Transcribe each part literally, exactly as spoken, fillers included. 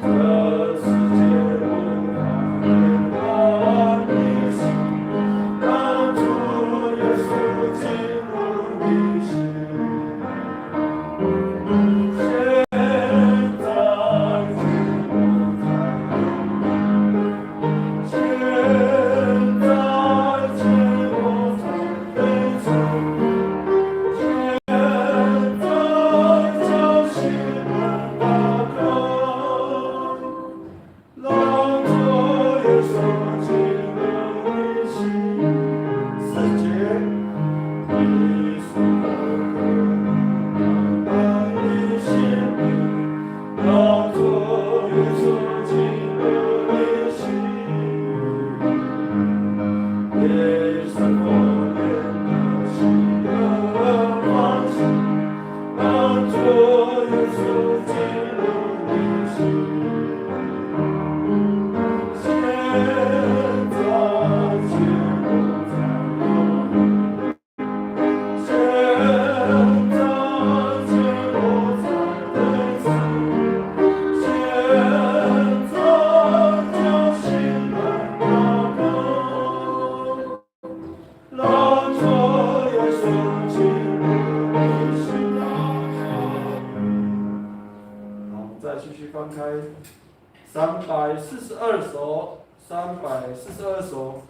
好，我们再继续翻开三百四十二首，三百四十二首。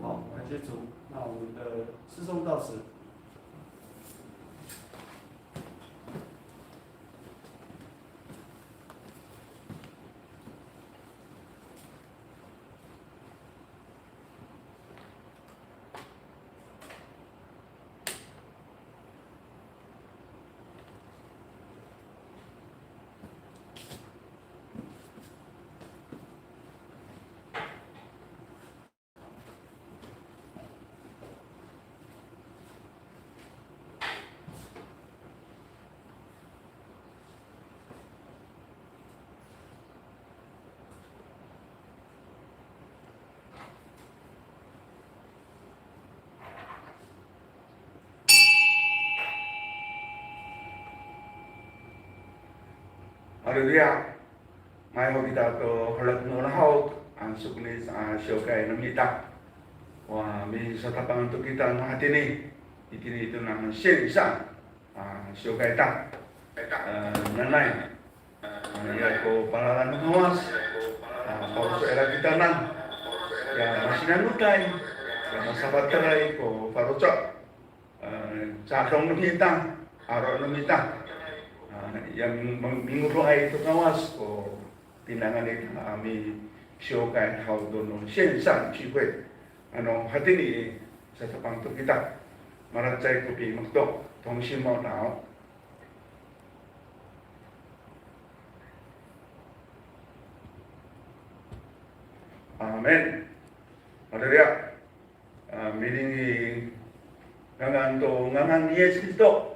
好，感谢主。那我们的诗颂到此。Haleluya. Nga'ay ho kita to herek no lahok, a, sokoni, a, siwkay no mita. Wa, misatapangan to kita no hatini. Itini to nang 线上, a, siwkay ta. A, nanay. A, iya ko palalan no Kawas. A, paloco' ira kitanan. Ya, masinanotay. Ya, masafatelay ko faloco'. A, cadong no mita, aro' no mita. A, ya ming-, ming-, mingodoay to Kawas ko pinangan ita a misiwkay haw to no 线上聚会. Ano hatini i satapang to kita. Malacecay ko pimato, 同心默祷. Amin. Haleluya. A, miling i ngangan to ngangan ni Yis Kristo,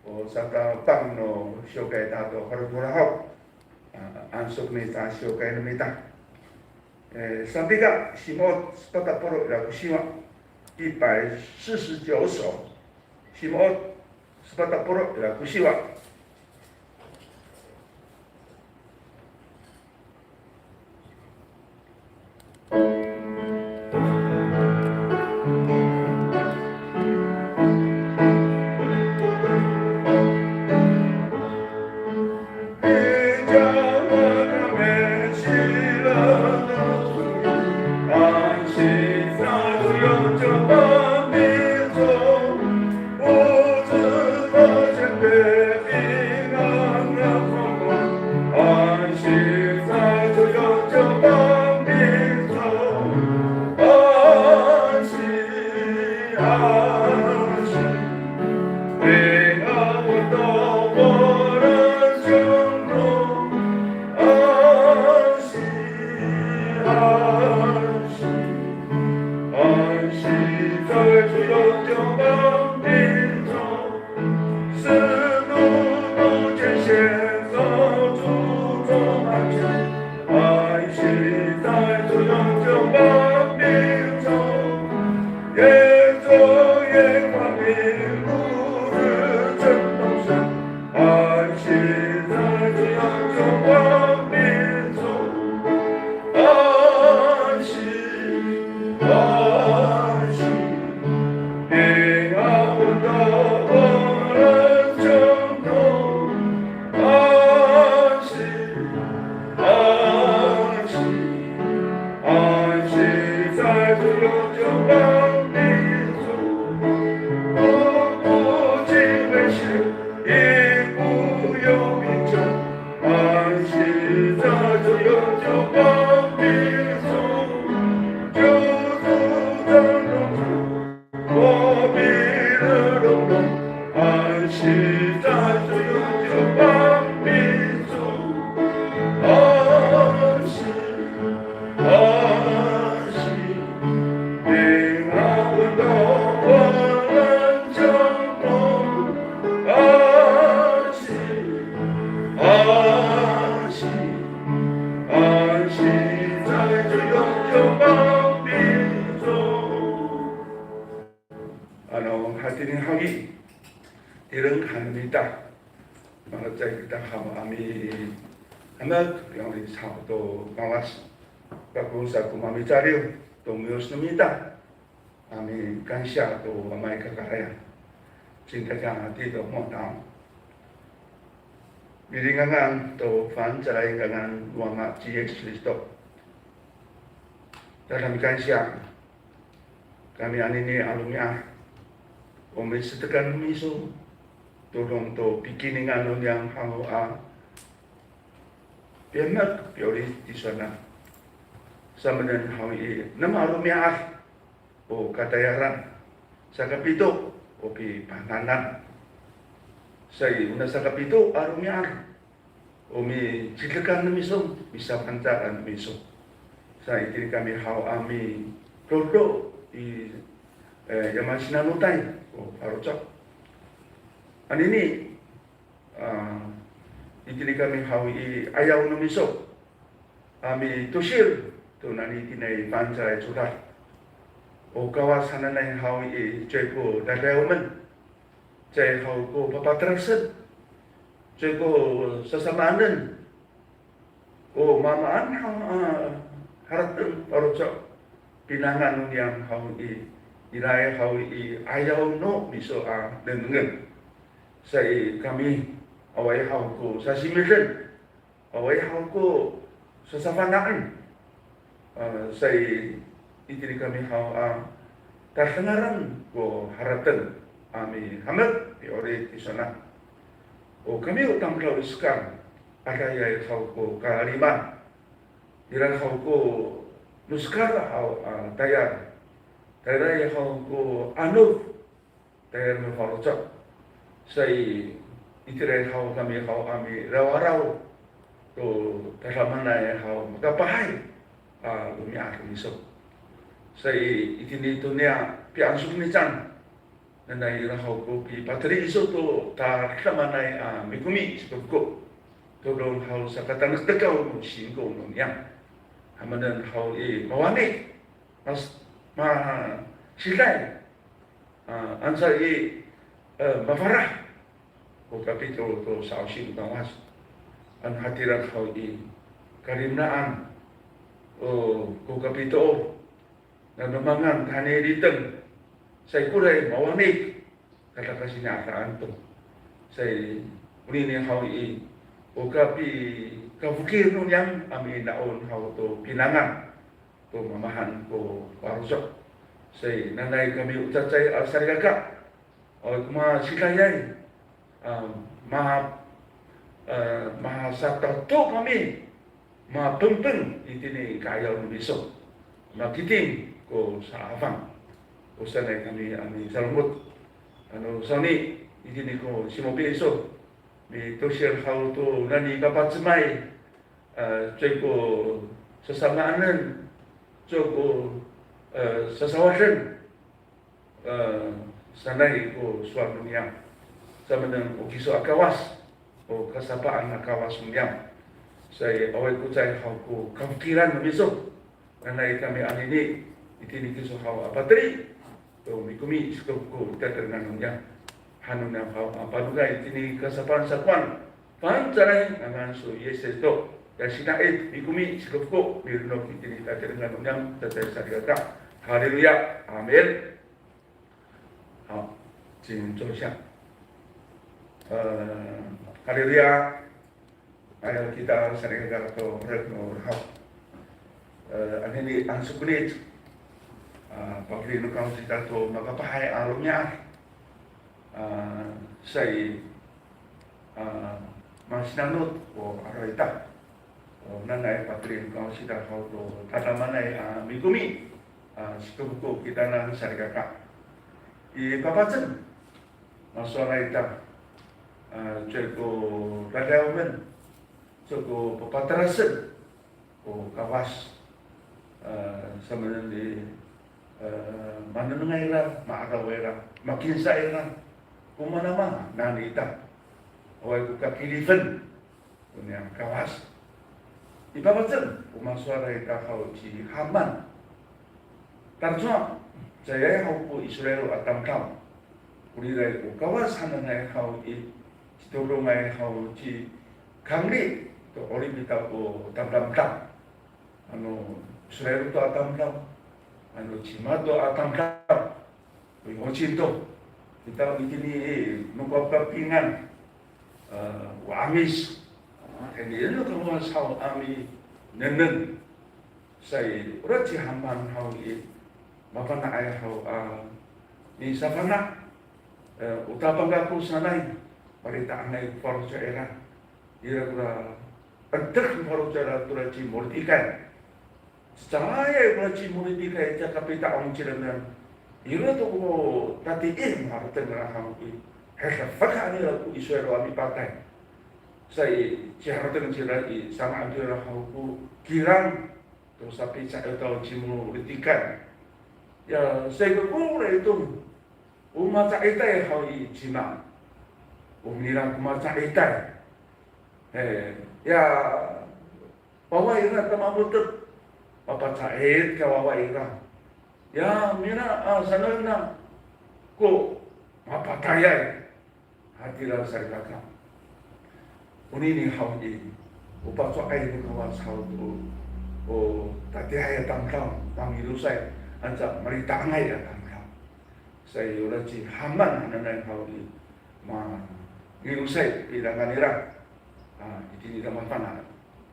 o satapang no siwkay tato halo to rahaw. A, ansok mita siwkay no mita. E, Sandika, simo'ot sepat a polo' ira ko siwa, 一百四十九首. Simo'ot sepat a polo' ira ko siwa. Ano hatini haw i, tireng han no mita, malacecay kita haw a mihemek, piyong i saw to Kawas. Kako sa ko mamicaliw to miyos no mita a mikansiya to Wama i kakarayan. Cinta ka hati to mo tao. Milingangan to fangcalay ngangan Wama ci Yis Kristo. Tada mikansiya kami anini a romi'ad, o misetekan miso, todong to pikiningan no niyam haw a pihemek piyolit tisowanan. Samaanen haw i, namo a romi'ad o katayalan, sakapito o pipahanhanan. Sa i, ona sakapito a romi'ad o micidekan no miso, misafangcalan no miso. Sa itini kami haw a midodo i, e, yama sinanotay ko faloco'. Anini, a, itini kami haw i ayaw no miso a mitosil to nani itini i fangcalay codad. O Kawas hananay haw i, caay ko dadayomen, caay haw ko papatrasen, caay ko sasamaanen. O mamaan haw a harateng faloco', pinangan no niyam haw i, iraay haw i ayaw no miso a nengnengen. Sa i kami, awaay haw ko sasimiden, awaay haw ko sasafana'en. A, sa i, itini kami haw a tadengaren ko harateng a mihemek piyolit tisowanan. O kami o tamdaw i hekal, adayay haw ko kalaliman. Ira haw ko no hekal haw a tayal. Tayra haw ko anod, tayra no faloco'. Sa i, itira haw kami haw a mirawaraw to tadamaanay haw makapahay a romi'ad iso. Sa i, itini to niya piansok ni can. Nanay ira haw ko pipateli iso to tadamaanay a mikomi sikofoko. Todong haw sakatanektek haw no singko no niyam. Hamanen haw i mawanik, mas, masiday, a, anca i, e, mafalah ko kapito to sa'osi no Kawas. Ano hatira haw i kalimnaan, o, ko kapito, nano mangan tani liteng, sa i koray mawanik, kadakasi ni adaan to. Sa i, onini haw i, o kapikafokil no niyam a mina'on haw to pinangan to mamahan ko faloco'. Sa i, nanay kami o cacay a salikaka, o, ko masidayay, a, ma, a, masatato kami, mapengpeng itini ka'ayaw no miso. Makiting ko sa'afang. O sanay kami a misalomot. Ano sawni, itini ko simopi iso, mitosil haw to nani kapacemay, a, caay ko sasamaanen, caay ko, a, sasawaden, e, sanay ko sowal no niyam. Samanen o kiso a Kawas, o kasapaan a Kawas no niyam. Sa i, awaay ko caay haw ko kafokilan no miso. Nanay kami anini, itini kiso haw a pateli to mikomi sikofoko i tatirengan no niyam. Hano niyam haw a panokay itini kasapaan sakowan. Fangcalay ngangan iso Yis Kristo, ya sina'it, mikomi sikofoko, mironok itini tatirengan no niyam, cacay salikaka. Haleluya. Amin. Haw, 请坐下. E, haleluya. Ayaw kita salikaka to herek no roraw. E, anini a sokonic, a, pafeli no Kawas ita to makapahay a romi'ad. A, sa i, a, masinanot ko aro ita. O, nanay pafeli no Kawas ita haw to tadamaanay a mikomi, a, sikofoko kitanan salikaka. I papacem, masowal ita, a, caay ko dadaomen, caay ko papatelasen ko Kawas, e, samanen i, e, manengnengay ira, ma'araw ira, makinsa ira, ko mana mama nani ita, awaay ko kakilifen to niyam Kawas. I papacem, o masowal ita haw ci Haman. Talacowa, caay haw ko Israil a tamdaw. Koriray o Kawas hananay haw i, citodongay haw ci Kamli to 'orip ita ko tamdamdaw. Ano Israil to a tamdaw, ano cima to a tamdaw, o Yongcin to, kita itini i, no kapapingan, e, o 'Amis. Ini no Kawas haw a minengneng. Sa i, ora ci Haman haw i, mafana'ay haw a misafana', e, o tapang kako sanay, palita'angay ko faloco' ira. Ira kora, etek ko faloco' ira tora ci Mordikay. Cecayay kora ci Mordikay, ca kapita'ong cingranan. Ira to ko tatiih maharateng ira haw i, hedefek han ira ko Israil a mipatay. Sa i, ciharateng cira i, sanga'en cira haw ko kilang to sapica'itaw ci Mordikay. Ya, sa i, kokoray to, o maca'itay haw i cima, o nira ko maca'itay. E, ya, wawa ira ta mamo^tep, mapaca'it ko wawa ira. Ya, mira, a, saan na ko mapatayay. Hatira salikaka. Onini haw i, o pacowaay no Kawas haw to, o tatiihay a tamdaw, mangilosay, anca malita'angay a tamdaw. Sa i, ora ci Haman hananay haw i, mangilosay i, tangan nira. A, itini ta mafana'.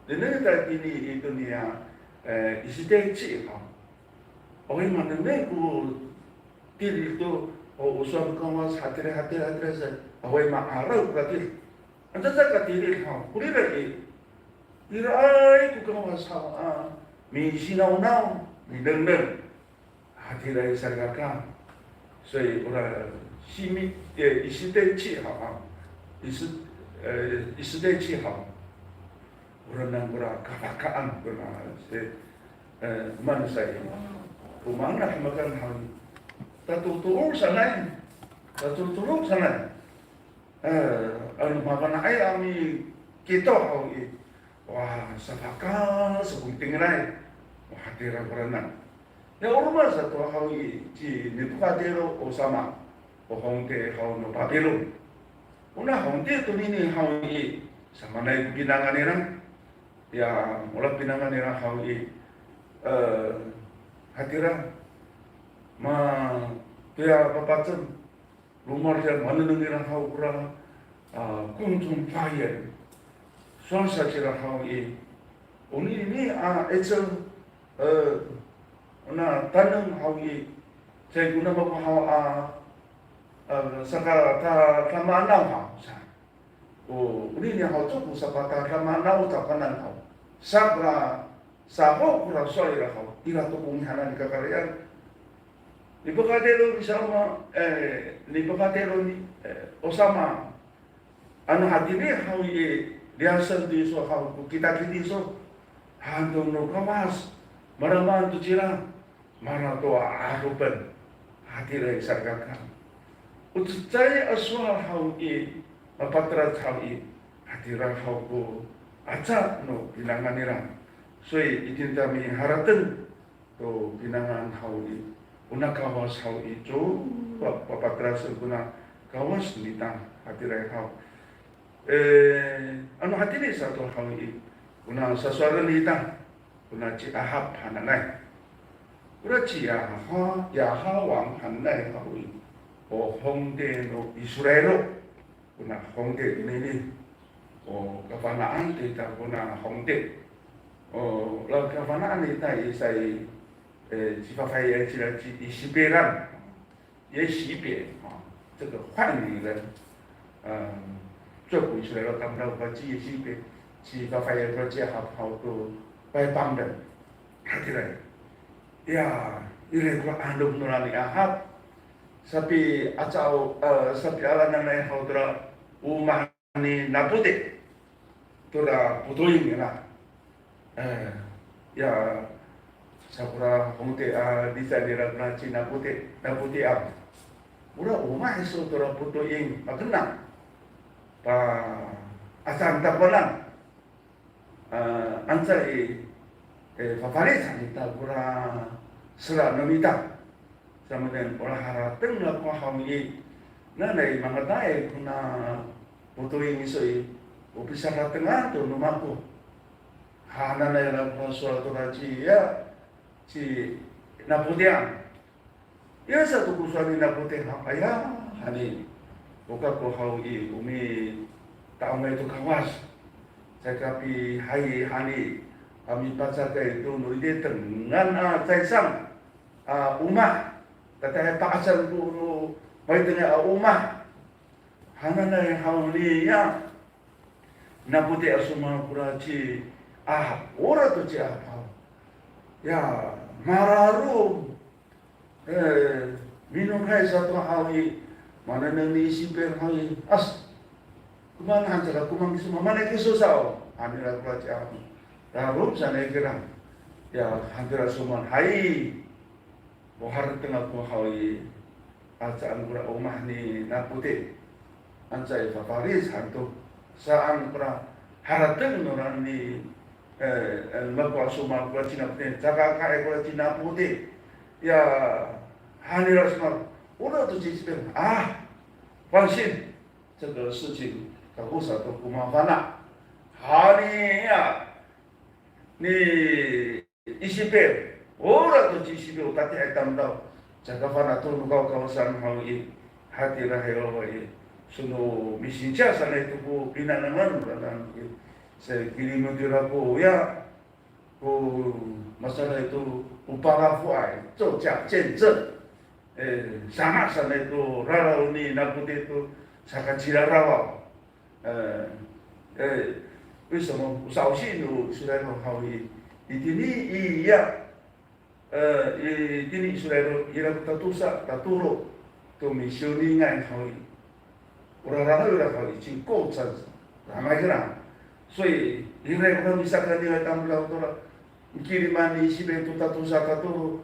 Nengneng ta itini i, to niya, e, Isitay ci haw. Awaay manengneng ko tilid to, o, o sowal no Kawas, hatira, hatira, hatira sa, awaay ma'araw ko tilid. Anca sa katilid haw, korira i, iraay ko Kawas haw a misinawnaw, minengneng. Hatiraay salikaka. So, ora simi, eh, 一世代 haw, 一世, eh, 一世代 haw. Ora nang kora kafakaan kora, eh, eh, mansay. Ko maan a makan haw. Tatotolo sanay. Tatotolo sanay. Eh, ano mafana'ay a mikito haw i, wa, safakal sa ko mitengilay. Wa, hatira koranan. Ya, o roma sato haw i, ci Nipokatero o sama, o hongti haw no Papilon. Ona hongti tonini haw i, samaanay ko pinangan nira. Ya, ora pinangan nira haw i, eh, hatira, ma, toya papacem, loma' sa manengneng nira haw kora, a, 空中发言. Sowal sa cira haw i, onini a 'icel, e, ona taneng haw i, caay kona mako haw a, a, saka ta, tadamaanaw haw sa. O, onini haw to ko sapatadamaanaw takowanan haw. Saka, saho kora sowal ira haw, ira to ko ngihanan i kakarayan. Nipakatero ni sama, eh, nipakatero ni, eh, o sama. Ano hatini haw i, liyasel to iso haw ko kitakit iso. Handong no Kawas, malamaan to cira. Mala to a 'adopen, hatiraay salikaka. O cecay a sowal haw i, mapatelac haw i, hatira haw ko aca no pinangan nira. So i, itini ta miharateng to pinangan haw i, ona Kawas haw i, cowa papatelacen kona Kawas no mita, hatiraay haw. E, ano hatini sato haw i, kona sasowalen ita, kona ci Ahab hananay. Kora ci Yaha, Yaha wang hananay haw i, o hongti no Israil, kona hongti tonini. O kafana'an to ita kona hongti. O, la kafana'an ita i, sa i, e, cifafahiyan cira ci Isipilan. 耶洗别, a, 这个坏女人, a, 做鬼出来了, tamdaw ko ci 耶洗别, ci fafahiyan ko ci Ahab haw to 外邦人, hatira. Ya, ira ko 'anom nora ni Ahab, sapi'acaw, e, sapi'alananay haw tora omah ni Napote, tora potoing nira. E, ya, sa kora hongti a licayen nira kona ci Napote, Napote a. Ora omah iso tora potoing, makena. Pa, aca han takowanan. A, anca i, e, fafalic han ita kora sera no mita. Samanen, ora harateng ako haw i, nanay mangatay kona potoing iso i, o pisaratengan to no mako. Hananay ira ko sowal tora ci, ya, ci Napote a. Ya sato ko sowal ni Napote haw, aya, hani, o kako haw i, o mita'ongay to Kawas. Caay kapihay hani, a mipacakay to no ride tengan a caysang a omah. Tatiihay pa'acal ko no maitengay a omah. Hananay haw ni, ya, Napote a somowal kora ci Ahab, ora to ci Ahab haw. Ya, mararom. E, minokay sato haw i, manengneng ni Isipel haw i, as, komaen han caka, komaen kiso, mamaan kiso saw, han nira kora ci Ahab. Rarom sanay kira. Ya, han nira somowal, hay. O harateng ako haw i, aca han kora omah ni Napote. Anca i fafalic han to. Saan kora harateng nora ni, e, e, mako a somowal kora ci Napote. Caka kaay kora ci Napote. Ya, han nira somowal. Ora to ci Isipel. A, 放心. 这个事情 kako sato ko mafana'. Hani ya, ni Isipel, ora to ci Isipel o tatiihay tamdaw, caka fana' to no Kawkawasan haw i, hatira haw i, sono misinca sanay to ko pinangan nora i, sa kilimod nira ko ya, ko masaday to o palafoay, 做假见证. E, sama sanay to raraw ni Napote to sakaciraraw. 呃，呃，为什么？O sa'osi no Israil haw i, itini i, ya, e, itini Israil ira ko tatosa, tatolo to misiwni nga'ay haw i, o raraw ira haw i, 经过战争, ramay kira. 所以 ira ko misakayningay tamdaw tora, mikiliman ni Isipin to tatosa, tatolo,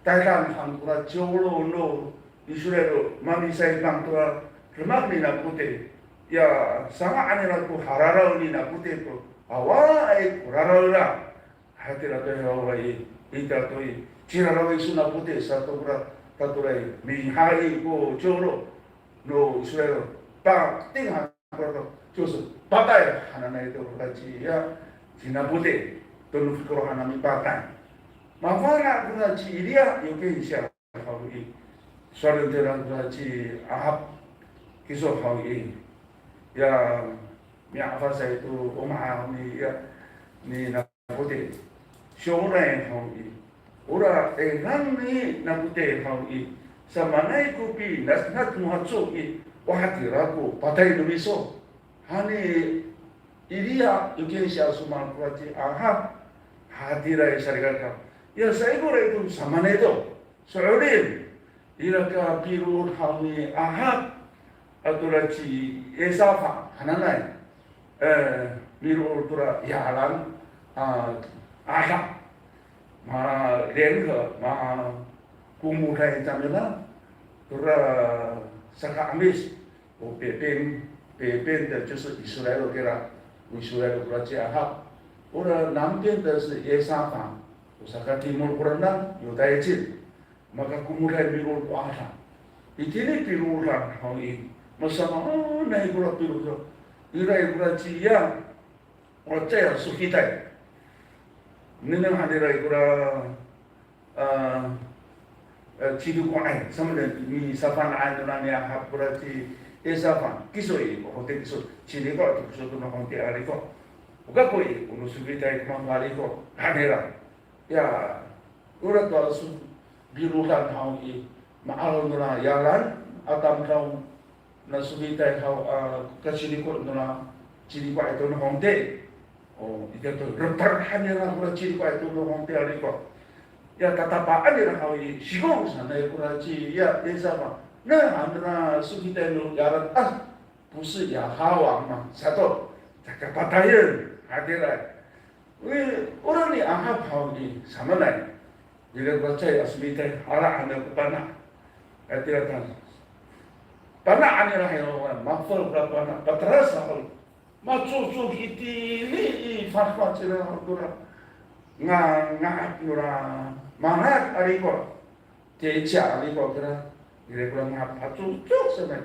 tayra han kora ciwlo no Israil, mamisay han tora demak ni Napote. Ya, sanga'an nira ko hararaw ni Napote to, awaay ko raraw nira. Hatira to i, awaay, ita to i, ciraraw iso Napote sato kora tatolay, mihayi ko ciwlo no Israil. Pating han kora to, 就是 patay hananay to kora ci, ya, ci Napote to no fokeloh han a mipatay. Mafana' kora ci Iliya, yo kensya haw i, sowal nira kora ci Ahab kiso haw i, ya, mi'afasay to omah ni, ya, ni Napote. Siwolay haw i, ora 'irang ni Napote haw i, samaanay ko pinasnat no haco i, o hatira ko patay no miso. Hani Iliya, yo kensya sowal kora ci Ahab, hatira i salikaka. Ya, saikoray to samaanay to. So'elin, ira ka pilood haw ni Ahab, ato ra ci Esafa hananay, e, milood tora Yalan, a, 'ada. Ma, 联合, ma, komoday cangra, tora saka'amis, o 北边, 北边的就是 Israil kira, o Israil kora ci Ahab. Ora 南边的是 Esafa, o sakatimol kora na, Yudaycin. Makakomoday milood to 'ada. Itini piloodan haw i, masamaanay kora piloodan. Ira i kora ci, ya, o cecay a sofitay. Nengneng han ira i kora, a, a, ciliko'ay, samaanay misafana'ay nona ni Ahab kora ci Esafa. Kiso i, o honte kiso, ciliko'ay to kiso to no honte a riko'. O kako i, o no sofitay ko mako a riko' han ira. Ya, ora to a so piloodan haw i, ma'araw nora Yalan a tamdaw na sofitay haw a kaciliko' nora ciliko'ay to no honte. O, ita to, reper han nira kora ciliko'ay to no honte a riko'. Ya, tatapaan nira haw i, sigong sanay kora ci, ya, Esafa. Na, han nira sofitay no Yalan, a, 不是 Yahawa 吗 sato, caka patayen, hatira. Wi, ora ni Ahab haw i, samaanay. Ira ko cecay a sofitay, ala han ko pana'. Hatira tan. Pana' han nira haw, mafel ko pana', pateras haw. Macocok itini i fafacira kora. Nga, nga'ap nora, mangat a riko'. Tiya i ciya a riko' kira, ira kora mapacocok sanay.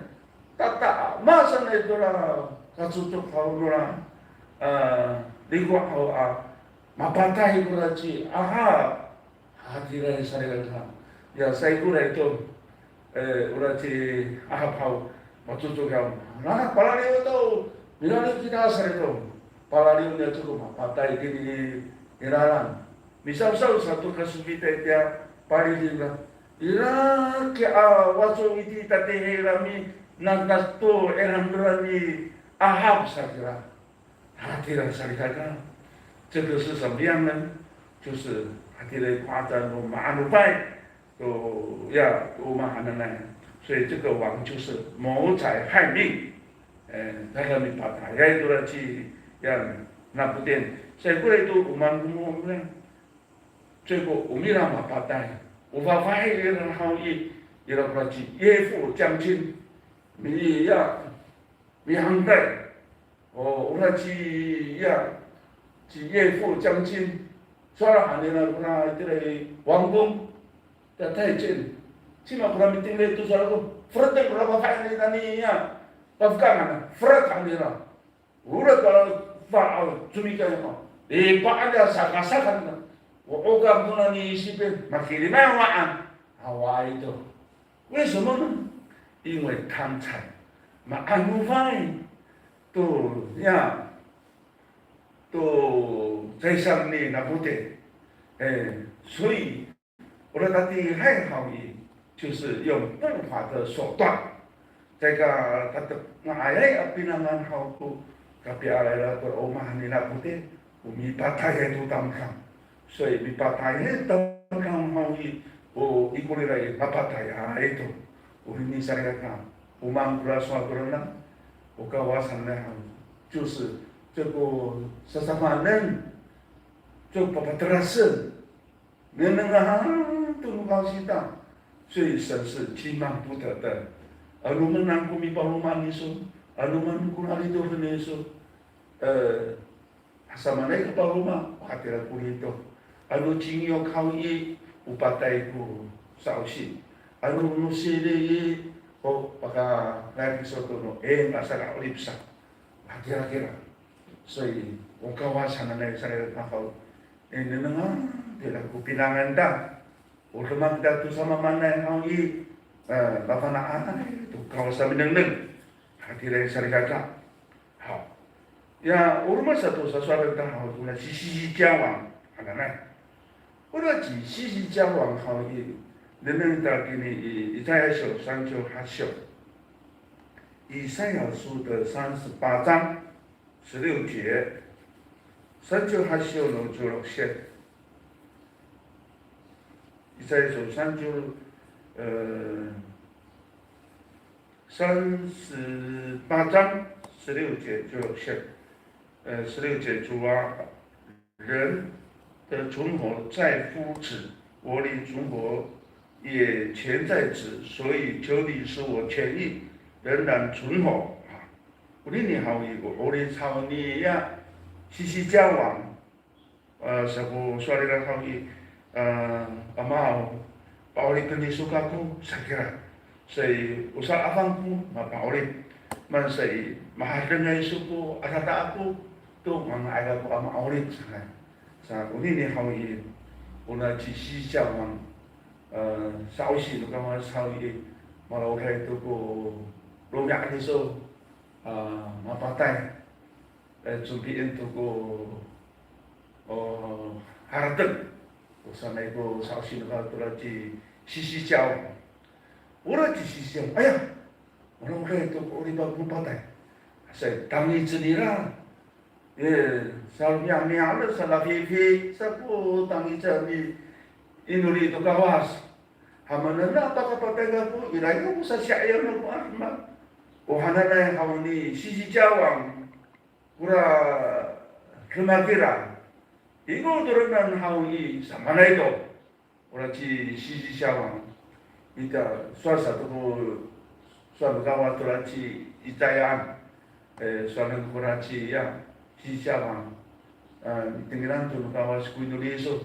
Tata'ama sanay tora kacocok haw nora, a, riko' haw a, mapatay kora ci Ahab. Hatira i salikaka. Ya, saikoray to, e, ora ci Ahab haw, macocok haw. Na, palaliw to, milaliw kita sanay to. Palaliw niya coko mapatay kini i lalan. Misawsaw sato ka sofitay tiya paliding ra. Ira ki a waco iti tatihi rami, na, na to, e, nandora ni Ahab sa kira. Hatira salikaka. 这个是什么样呢？就是 hatira ko 'ada no ma'anofay to, ya, to mahananay. 所以这个王就是谋财害命。E, tada mipatayay tora ci, ya, Napoten. Saikoray to o maan ko momo'ot nira. 结果 o mira mapatay. O fafahi ira haw i, ira kora ci 岳父将军. Mi, ya, mihangtay. O, ora ci, ya, ci 岳父将军. Sowal han nira kora itira i 王公. Tataycin. Cima kora mitinglay to sowal ko. Fret kora fafahi nani, ya. Pafekangan, fret han nira. Ora to fa, a, comikay ko. Lipaan ya sakasakan na. O 'okang to nani Isipin, makilimay ma'an. Awaay to. 为什么呢？因为贪财。Ma'anofay to, ya, to caysang ni Napote. E, 所以 Ora tatiihay haw i, 就是用不法的手段。caay ka tatep nga'ayay a pinangan haw ko kapialay to o mahaenay ko ti, o mipatayay to tamdaw. 所以 mipatayay tamdaw haw i, o ikor ira i mapatayay to. Onini salikaka, o maan kora sowal kora na, o Kawas hananay haw, 就是这个 sasamanen, 这个 papatelasen, nengneng ahan to no Kawas ita. 所以神是轻慢不得的。Ano maan ko mipaloma iso, ano maan ko nalitefoen iso, e, samaanay ko paloma, o hatira ko lito. Ano cingiyo haw i, o patay ko sa'osi. Ano no sili i, o pakalayap iso to no eng a saka'orip sa. Hatira kira. 所以 o Kawas hananay salikaka haw, e, nengneng ahan tira ko pinangan ta. O demak ita to samamaanay haw i, e, mafana'ay to Kawas a minengneng. Hatira salikaka. Haw. Ya, o roma sato sasowalen ta haw, kona ci 西西家王 hananay. Kona ci 西西家王 haw i, nengneng ta kini i, 以赛亚书三十八章。以赛亚书的三十八章十六节，三十八章の十六節。以赛亚书三十，呃，三十八章十六节，十六节，呃，十六节，主啊，人的存活在乎此，我的存活也全在此，所以求你使我全意仍然存活。啊，onini haw i, o 'olic haw ni ya 西西家王, e, sa ko sowal nira haw i, e, Ama aw, pa'oripen iso kako, sa kira. 所以 o sala'afang ko mapa'orip. Maan sa i, mahadengay iso ko adada ako to nganga'ay kako a ma'orip sanay. Sa onini haw i, ona ci 西西家王, e, sa'osi no Kawas haw i, malawday to ko romi'ad iso, e, mapatay. E, compi'en to ko, o, harateng. O sanay ko sa'osi no Kawas tora ci 西西家王. Ora ci 西西家王, aya, ora, ora to ko 'orip ako mapatay. Sa tangicen nira, e, salomi'ami'ad, salafifi sa ko tangicen i, inoli to Kawas. Hamanen a pakapatay kako, ira ko sasi'ayaw no ko a demak, o hananay haw ni 西西家王 kora demak ira. Ikor to renan haw i, samaanay to. Ora ci 西西家王, ita sowal sato ko sowal no Kawas tora ci Isayaan, e, sowalen kora ci, ya, 西西家王, e, tengilan to no Kawas ko inoli iso,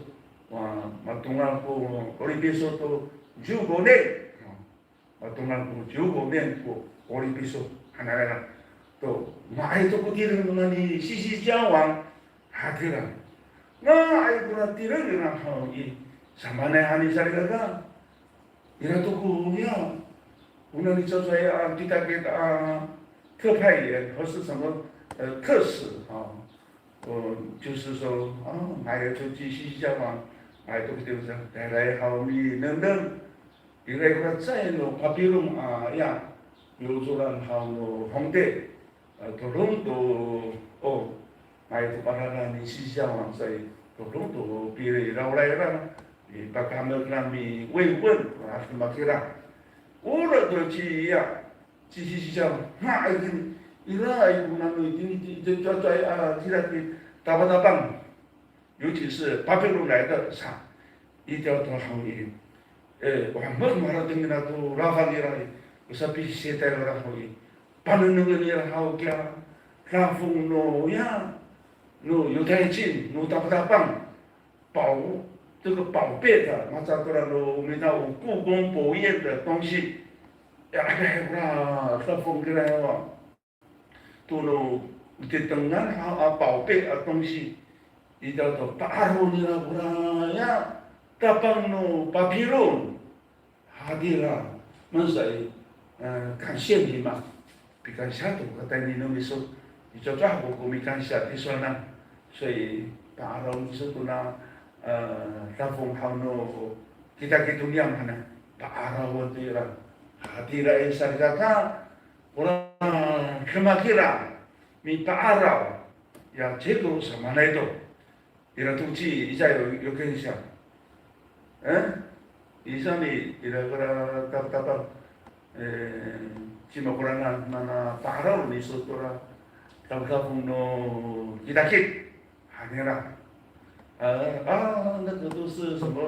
wa, matongal ko 'orip iso to 十五年. Matongal ko 十五年 ko 'orip iso hananay to. Nga'ay to ko tireng nani 西西家王, hatira. Nga'ay kora tireng nira haw i, samaanay hani salikaka. Ira to ko, ya, o nani cocay a kitakit a 特派员或是什么, e, 特使 a. 哦，就是说, a, nga'ay to ci 西西家王, nga'ay to ko tireng sa, tayraay haw minengneng. Ira ko cecay no Papilon a, ya, yocoran haw no hongti, a, todong to, o, nga'ay to ko adada ni 西西家王 sa i, todong to pilirawlay ira, i, pakamek nira mi 慰问, a, demak ira. Ora to ci, ya, ci 西西家王, nga'ay kini, ira i ko nano itini, i, i, cocay a, cira ki tapatapang. 尤其是 Papilon 来的 sa, itiya to haw i, e, o hamek maharateng nira to lafang ira i, o sapisetay nira haw i, panengnengen nira haw kiya dafong no ya, no 犹太人, no tapatapang, 宝, 这个宝贝的, maca tora no mita o 故宫博物院的东西, ya, ada kora dafong kira haw. To no titengan haw a 宝贝 a 东西, itiya to pa'araw nira kora ya tapang no Papilon. Hatira, 们是, e, 感谢你嘛, pikansiya to katayni no miso, i, cowa ko, ko mikansiya tisowanan na, 所以 pa'araw iso kona, e, dafong haw no kitakit to niyam hanan, pa'araw to ira. Hatira i salikaka, Ora demak ira, mipa'araw, ya ceko samaanay to. Ira to ci, ica yo, yo kensiya. Eh? Ica ni, ira kora tapatapang, eh, cima koranan, mana pa'araw ni so tora, tapatapang no kitakit. Hanira. 啊，啊，那个都是什么，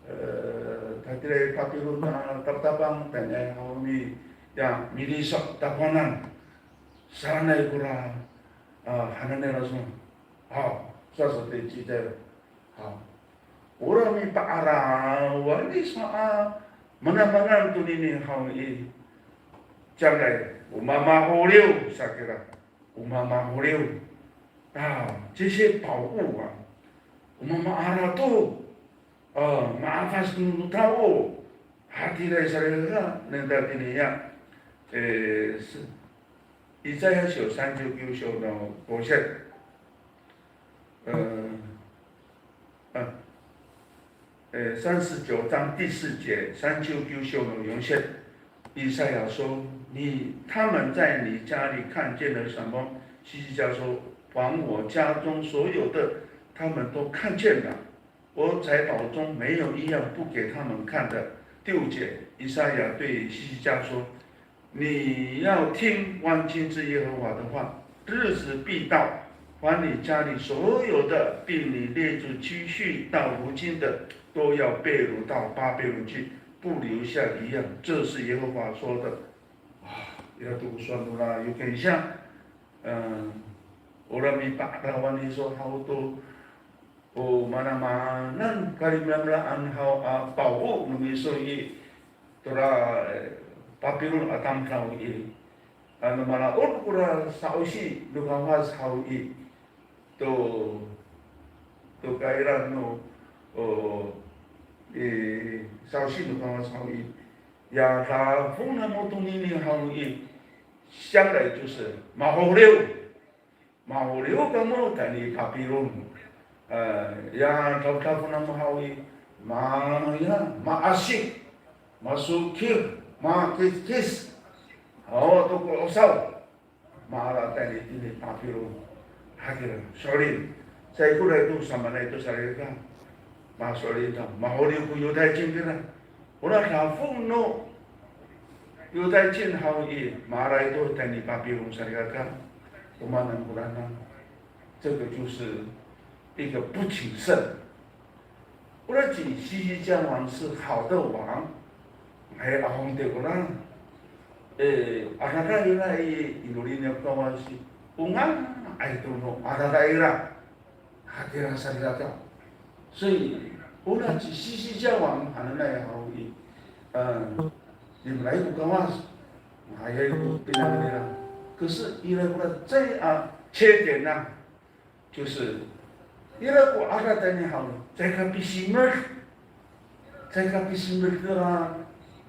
呃，他在巴比伦啊，tapatapang, 等等，然后你，呀，milisok takowanan. Sanay kora, a, hananay rason. Haw, sasatay citay. Haw. Ora mipa'araw, wani sa a, manamanan tonini haw i. Cangay, o mamaholiw, sa kira. O mamaholiw. A, 这些宝物啊, o mamaala to. A, ma'afas no tao. Hatiraay sa ira, nengneng tini ya. E, 是, 以赛亚书三十九章的五节。呃，啊，呃，三十九章第四节，三十九章的五节，以赛亚说：“你，他们在你家里看见了什么？”希西家说：“凡我家中所有的，他们都看见了。” 我财宝中没有一样不给他们看的。第五节，以赛亚对希西家说：“你要听万军之耶和华的话，日子必到，凡你家里所有的，并你列祖积蓄到如今的，都要被掳到巴比伦去，不留下一样。”这是耶和华说的。啊，ira to ko sowal nora, yo kensiya. Em, ora mipa'arawan iso haw to, o manamanan kalimelamelaan haw a 宝物 no miso i, tora, e, Papilon a tamdaw i. Ano maraod kora sa'osi no Kawas haw i, to, to kaira no, o, e, sa'osi no Kawas haw i. Ya dafong namo tonini haw i, 将来就是 maholiw. Maholiw kamo tayni Papilon. E, ya dafdaf namo haw i, ma, ya, maasik, masokil, makiskis. Haw to ko 'osaw. Maala tayni tini Papilon. Hatira, so'elin. Saikoray to samaanay to salikaka. Maso'elin to. Maholiw ko Yotaycin kira. Ora dafong no Yotaycin haw i, maalay to tayni Papilon salikaka, o maan koranan. 这个就是一个不谨慎。Ora ci Sisiciyawan 是好的王, hay, ahong to kora. E, adada ira i, inoli nira ko Kawas i, o nga'ay to no adada ira. Hatira salikaka. 所以, ora ci Sisiciyawan hananay haw i, e, limelaay ko Kawas, nga'ayay ko pinangan nira. 可是 ira kora cecay a 缺点呢, 就是 ira ko adada tayni haw, caay ka pisimed. Caay ka pisimed kira,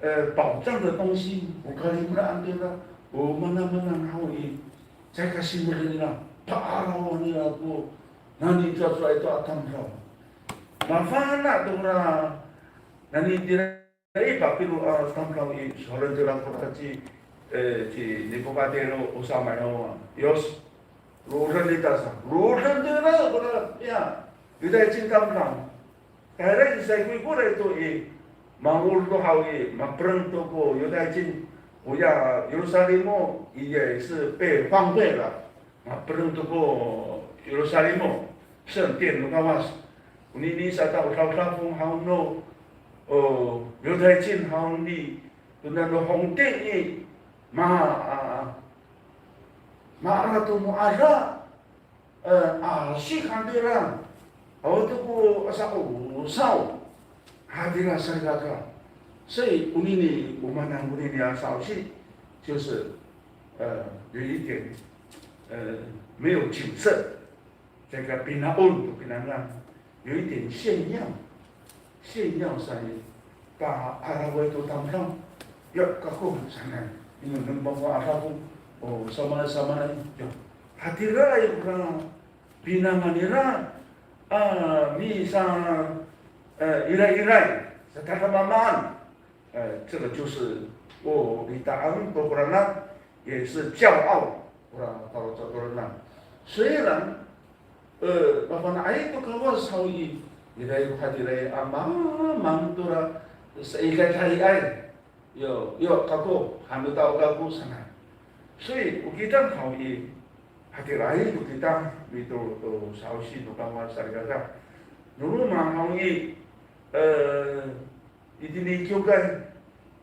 e, 宝藏的东西, o kalimelaan kira, o manamanan haw i, caay ka simed nira, pa'arawan nira ko, nani cowacowa to a tamdaw. Mafana' to kora, nani tira i Papilon a tamdaw i, sowalen nira kora ci, e, ci Nipokatiro o samay haw a, yos, roden ita sa, roden nira kora, ya, Yotaycin tamdaw. Tayra i saikoray to i, mangol to haw i, mapereng to ko Yotaycin, oya Yerusalimo, 也是被荒废了. Mapereng to ko Yerusalimo, 圣殿 no Kawas. Onini sato o dafdafong haw no, o, Yotaycin haw ni, to nano hongti i, ma, a, maala to moala, e, asik han tira, awa to ko sa'osaw, hatira salikaka. 所以 onini, o maan konini a sa'osi, 就是, 呃，有一点，呃，没有谨慎，这个 pina'on to pinangan, 有一点炫耀。 Siniyaw sa i, pa'araway to tamdaw. Ya, kako sanay. Ino, nembang ko adafong, o, samaanay, samaanay. Ya, hatiraay kora pinangan nira, a, misa, e, iraay, iraay, satadamamaan. E, 这个就是, o, lita'ang to korana, 也是骄傲。Ora, faloco' to rena. 虽然, e, mafana'ay to Kawas haw i, ira ko hatiraay a mamang tora, sa ikakayay. Yo, yo, kako, hano tao kako sanay. 所以, o kita haw i, hatiraay to kita, mito, to sa'osi no Kawas salikaka. No roma haw i, e, itini i kiwkay,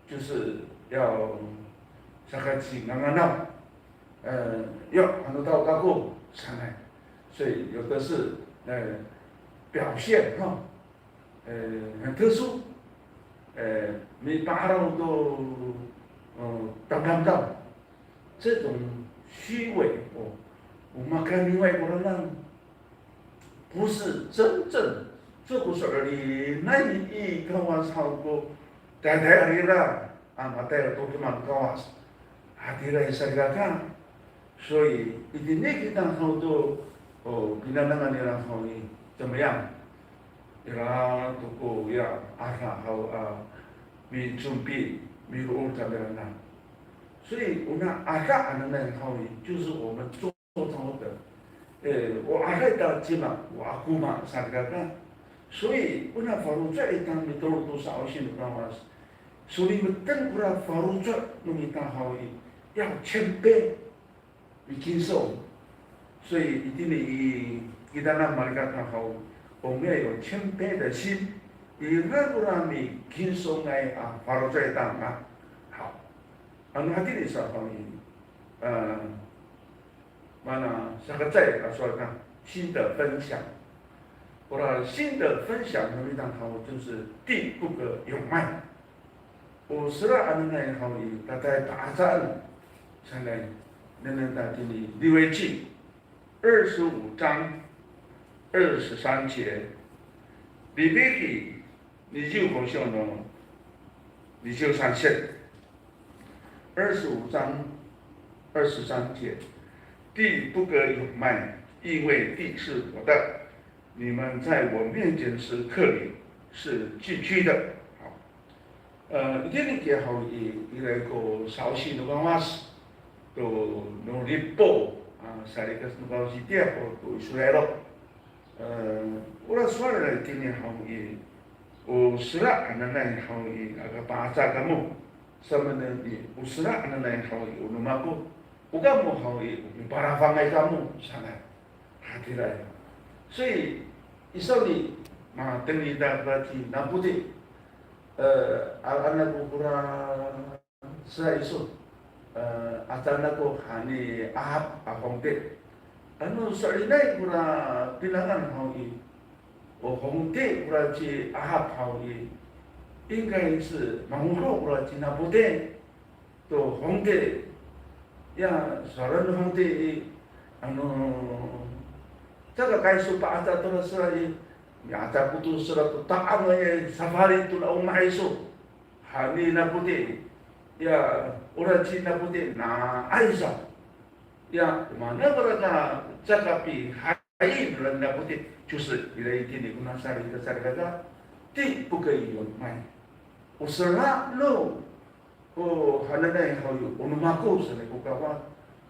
就是要 sakacingangan haw. E, yo, hano tao kako sanay. 所以有的是, e, 表现哈, e, 很特殊, e, mipa'araw to, e, tamdamdaw. 这种虚伪, o, o makayniay kora na, 不是真正 cokoso'elinay i Kawas haw ko taytayal ira a matayal to roma no Kawas. Hatiraay salikaka. 所以, itini kita haw to, o, pinangan nira haw i, 怎么样? Ira to ko ya, ada haw a, micumpi, miro'ol cangra na. 所以, ona ada hananay haw i, 就是我们做 做到的。E, o aray ta cima, o akoma salikaka. 所以, ona faloco' ita mitolon to sa'osi no Kawas. Solimeten kora faloco' no mita haw i, 要谦卑, mikinsong. 所以, itini i, kita na malikaka haw, 我们要有谦卑的心, ira kora mikinsongay a faloco' ita. Haw. Ano hatini sa haw i, e, mana sakacecay a sowal, 心得分享。Ora 心得分享 no mita haw 就是第五个永麦。O sera hananay haw i, tatay pa'acaen sanay, nengneng ta tini 利未记二十五章二十三节, Liwiki niciw kosiw no niciw sansit. 二十五章二十三节，地不可有麦，因为地是我的，你们在我面前是客旅，是寄居的。好，e, itini kiya haw i, ira ko sa'osi no Kawas to no Lipo, a, salikas no Kawas itiya ho to Israil. E, ora sowal itini haw i, o sera hananay haw i, aka pa'aca kamo. Samanen i, o sera hananay haw i, o no mako. O kamo haw i, o mipalafangay kamo sanay. Hatiraay. 所以, i sawni, matengil ita kora ci Napoti. E, a, ano ko kora sera iso, e, aca nako hani Ahap a hongti. Ano so'elinay kora pinangan haw i, o hongti kora ci Ahap haw i, 应该是 mangodo kora ci Napoti to hongti. Ya, sowal no hongti i, ano, caka kaiso pa'aca to sera i, ya, caka to sera to ta'ang i, safali to na o maiso. Hani Napoti, ya, ora ci Napoti na'ay sa. Ya, mana kora ka caka pihaen nira Napoti, 就是 ira itini kona sari, salikaka, 地不可以有麦. O sera no, o hananay haw i, o no mako sanay ko Kawas.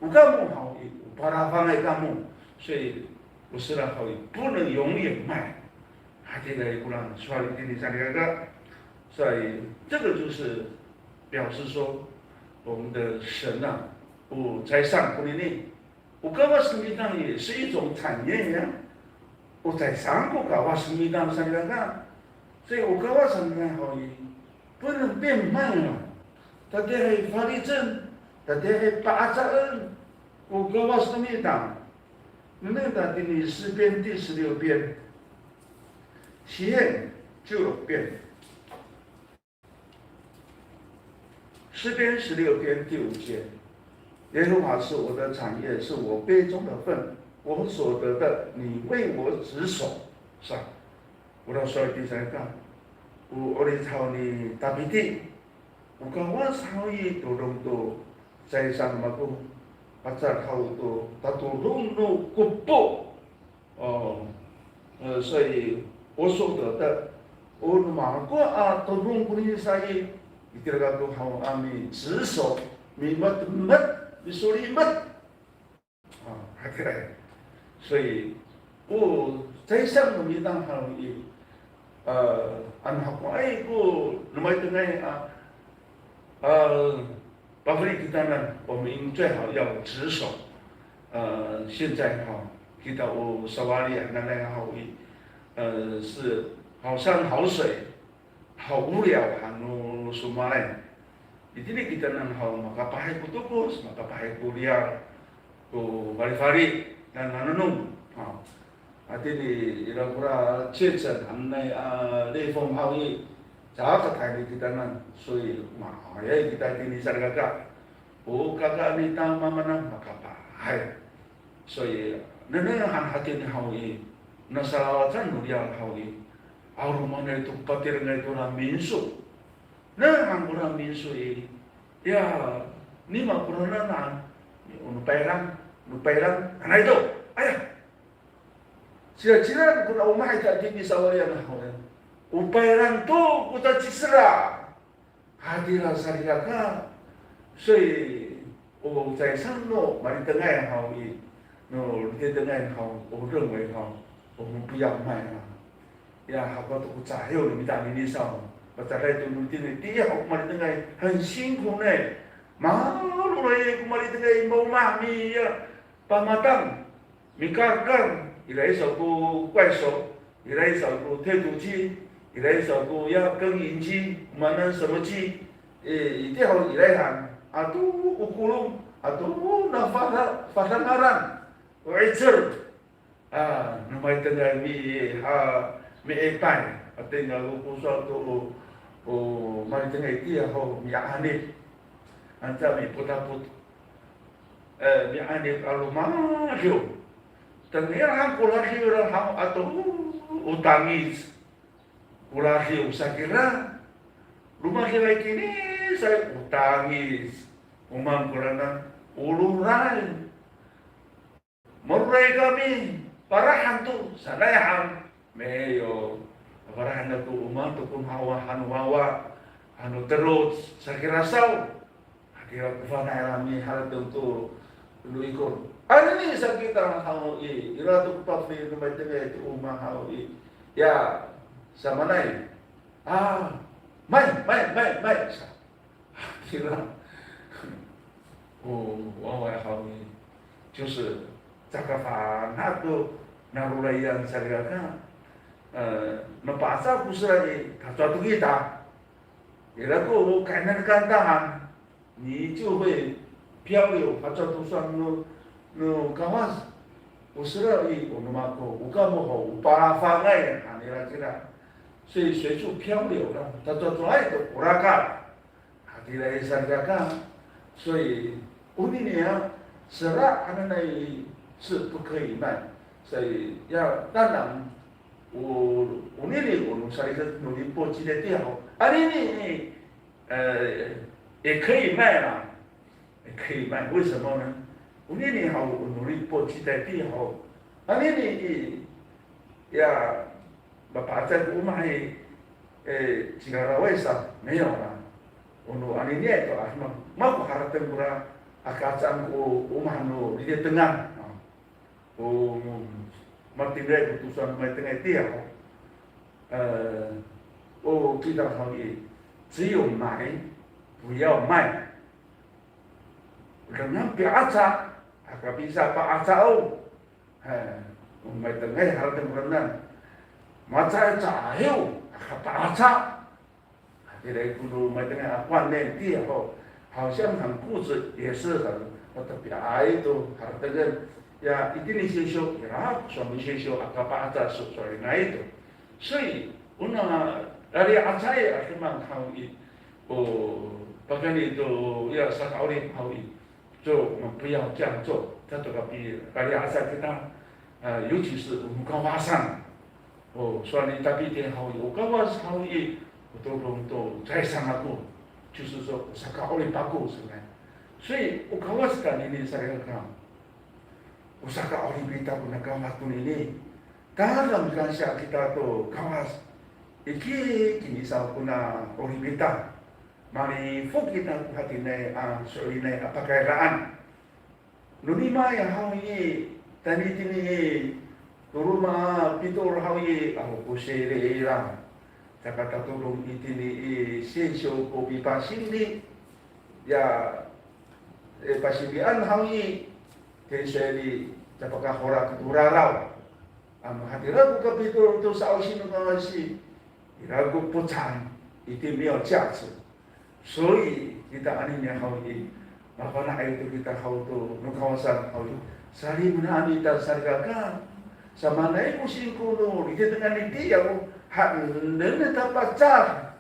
O kamo haw i, o palafangay kamo. 所以, o sera haw i, 不能永远卖. Hatiraay kora sowal itini salikaka. 所以这个就是表示说，我们的神啊，不在上不能逆。O Kawas no mita 也是一种产业呀。O 在上 ko Kawas no mita salikaka. 所以 o Kawas no mita haw i, 不能变卖了。Tatiihay falicen, tatiihay pa'acaen ko Kawas no mita. Nengneng ta tini 诗篇第十六篇, 诗篇十六篇. 诗篇十六篇第五节，耶和华是我的产业，是我杯中的份，我所得的，你为我执守。Sa, ora sowal itini salikaka, o 'olic haw ni Tapiti, o Kawas haw i todong to caay sa no mako, pacal haw to tatodong no kopo. O, e, 所以 o 所得的, o no mako a todong konini sa i, itira kako haw a miceso, mimetmet misolimet. A, hatiraay. 所以, o caysang no mita haw i, a, ano hakowaay ko no maitengay a, a, pafeli kitanan, 我们最好要持守. 呃，现在哈，kita o sowal i hananay haw i, 呃，是好山好水，好无聊 han no somowalay. Itini kitanan haw makapahay ko tokos, makapahay ko riyar, ko falifali, na, nanonom. Ha. Hatini ira kora 确诊 hananay a 类风 haw i, caay ka tayni kitanan, 所以 manga'ayay kita itini salikaka. O kaka mita mamanan makapahay. 所以 nengneng han hatini haw i, na salawacan no riyar haw i, 'alomanay to patirengay to ra 民宿. Nengneng han kora 民宿 i, ya, nima kora nanay, o no payrang, no payrang, nanay to. Aya, cila, cila kora omah i, ta itini sawalian haw i, o payrang to ko tacisera. Hatira salikaka, 所以 o caysang no malitengay haw i, no lititengay haw, o 认为 haw, o 不要卖 a. Ya, hakowa to ko cahiw no mita anini saw, pacaday to no lititengay, tiya ho ko malitengay, 很辛苦呢. Maroray ko malitengay, maomah, miya, pamatang, mikakang, ira i saw ko 怪手, ira i saw ko 推土机, ira i saw ko ya 耕耘机, o maan 什么机, e, itiya ho ira i han, ato o kolong, ato na fada, fadangaran, o 'icel. A, no maitengay mi, ha, mi'ipay, ato nga ko sowal to, o, o maitengay itiya ho mi'anip. Anca mipotapot. E, mi'anip a lomadiw. Tengil han ko ladiw ira haw ato o tangic. Ko ladiw saki ira. Lomadiw a kinisay o tangic. O maan koranan, o roray. Maroray kami, parahan to sanay han. 没有. Parahan to o maan to ko hawa, hano wawa, hano teloc, saki ira saw. Hatira ko fana' ira miharateng to no ikor. Anini sa kita haw i, ira to ko pafeli no maitengay to omah haw i. Ya, samaanay. A, 卖, 卖, 卖, 卖 sa. Hatira ko wawa haw i, 就是 caka fana' to narorayan salikaka, e, mapa'aca ko sera i, tacowa to kita. Ira ko kaenen kanta han, 你就会漂流, hacowa to sowal no, no Kawas. O sera i, o no mako, o kamo ho, o palafangay han ira kira. 所以随处漂流了, tacowacowaay to ko rakat. Hatira i salikaka, 所以 onini a sera hananay 是不可以卖, 所以 ya, 当然 o, onini o no sarikec no lipo citay tiya ho, anini i, e, 也可以卖啦, 也可以卖, 为什么呢？ Onini haw o no lipo citay tiya ho, anini i, ya, mapa'aca ko omah i, e, cilaraway sa, 没有啦. O no aniniay to, a, ma, mako harateng kora, a, kacaan ko omah no lititengan. A, o, matiniay ko tosa no maitengay tiya ho. E, o kita haw i, 只有买，不要卖. Dengan pi'aca, aka pisapa'aca o. He, o maitengay harateng koranan. Macaay cahiw, aka pa'aca. Hatira ko no maitengay a 观念 tiya ho. 好像很固执，也是很，我特别爱 to haratengen. Ya, itini sisyo, ira ko sowal no sisyo, aka pa'aca so, sowal no ito. 所以, o no, lali'acay a demak haw i, o, pakayni to, ya, saka'orip haw i. 就我们不要这样做，他这个比大家还在给他，呃，尤其是我们高发上，哦，说你大比点好，有高发是好意，我都能都在上那过，就是说，我是高里八过是吧？所以我高发是干你那啥个看，我是高里比大过那高发过你呢，当然感谢给他都高发，一起给你少过那高里比大。 Malifok kita ko hatiniay a so'elinay a pakayraan. No nimay haw i, tayni tini i, to roma a pitoor haw i, awa ko siri ira. Caka tatodong itini i, sisiw ko pipasinli. Ya, e, pasinlian haw i, tayni sowal i, capakahorak to raraw. Ano hatira ko kapitoor to sa'osi no Kawas i, ira ko pocang, itini miyo ciyac. 所以 kita anini haw i, mafana'ay to kita haw to no Kawasan haw i. Salimenaan ita salikaka, samaanay ko singko no, itini tengil itiya ko, haenen ta pacak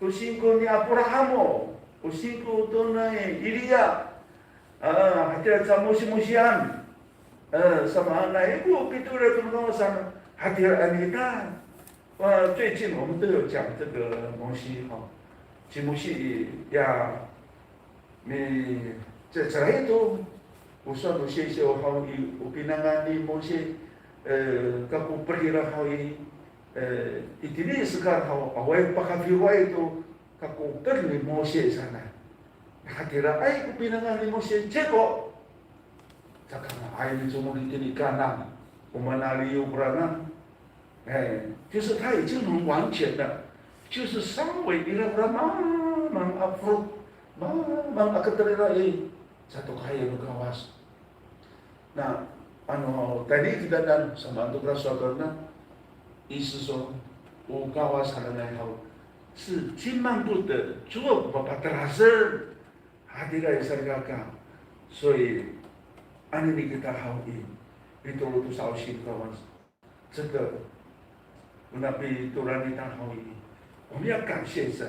to singko ni Aprahamo, o singko to ni Iliya, a, hatira camosimosian, a, samaanay ko pitoor to no Kawasan, hatira anita. 呃，最近我们都有讲这个摩西哈，其实摩西呀，你这这一周，我算到谢谢我好，我平常啊，你摩西，呃，kako perkira haw i, e, itini i sekar haw, awaay pakafiway to kakoken ni Mose sanay. Hatiraay ko pinangan ni Mose, 结果 caka nga'ay micomod itini Kanan, o manaliyo koranan. E, 就是他已经很完全了，就是稍微 ira kora mamang a fo, mamang a keterira i, sato kaya no Kawas. Na, ano, tayni kitanan, samaan to kora sowal to na, 意思说, o Kawas hananay haw, 是轻慢不得，做不把他拉伸，hatira i salikaka. 所以, anini kita haw i, pitoor to sa'osi no Kawas. 这个, o napitoran ita haw i, 我们要感谢神。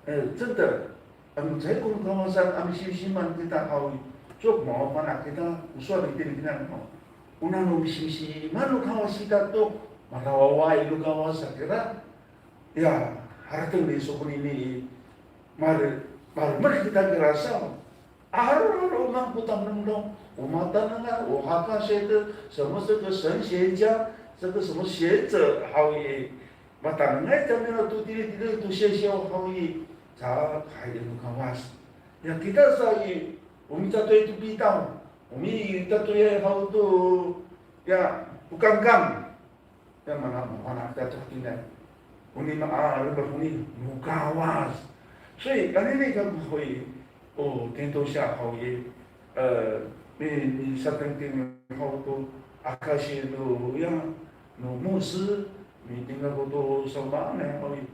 呃，真的, ano caay ko no Kawasan a misimsiman kita haw i, 做 mafana' kita, o sowal itini kina haw. O nano misimsiman no Kawas kita to, marawawaay no Kawas sa kira. Ya, harateng ni so konini i, mare, maremed kita kira saw. Aro, aro, o maan ko tamdamdaw, o matanengay, o hakasite, 什么这个神学家，这个什么学者 haw i, matanengay kami no to tili, tili to sisiw haw i, sa, hay no Kawas. Ya, kita sa i, o micatoy to pitaw, o micatoyay haw to, ya, o kangkang. Ya, mana, mana kita to hatiniay. Oni ma, a, lemed oni no Kawas. 所以, anini kako haw i, o, 听众下 haw i, e, mi, misatengting haw to, akasi no, ya, no 牧师, mitinggal ko to samaan haw i.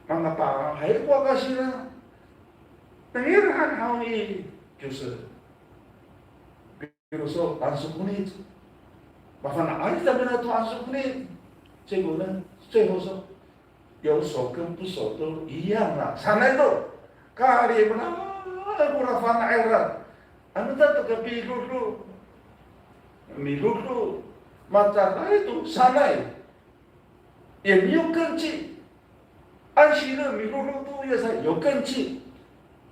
Mangata, hay ko akasi na. Tengil han haw i, 就是 比如说, ansokoni. Mafana'ay kami to ansokoni. 结果呢, 最后说, 有守跟不守都一样啦. Sanay to. Kali mana, kora fana'ay ira. Ano ta to kapidodo, midodo, macanay to, sanay. 也没有根基。安息日 midodo to ya sa 有根基。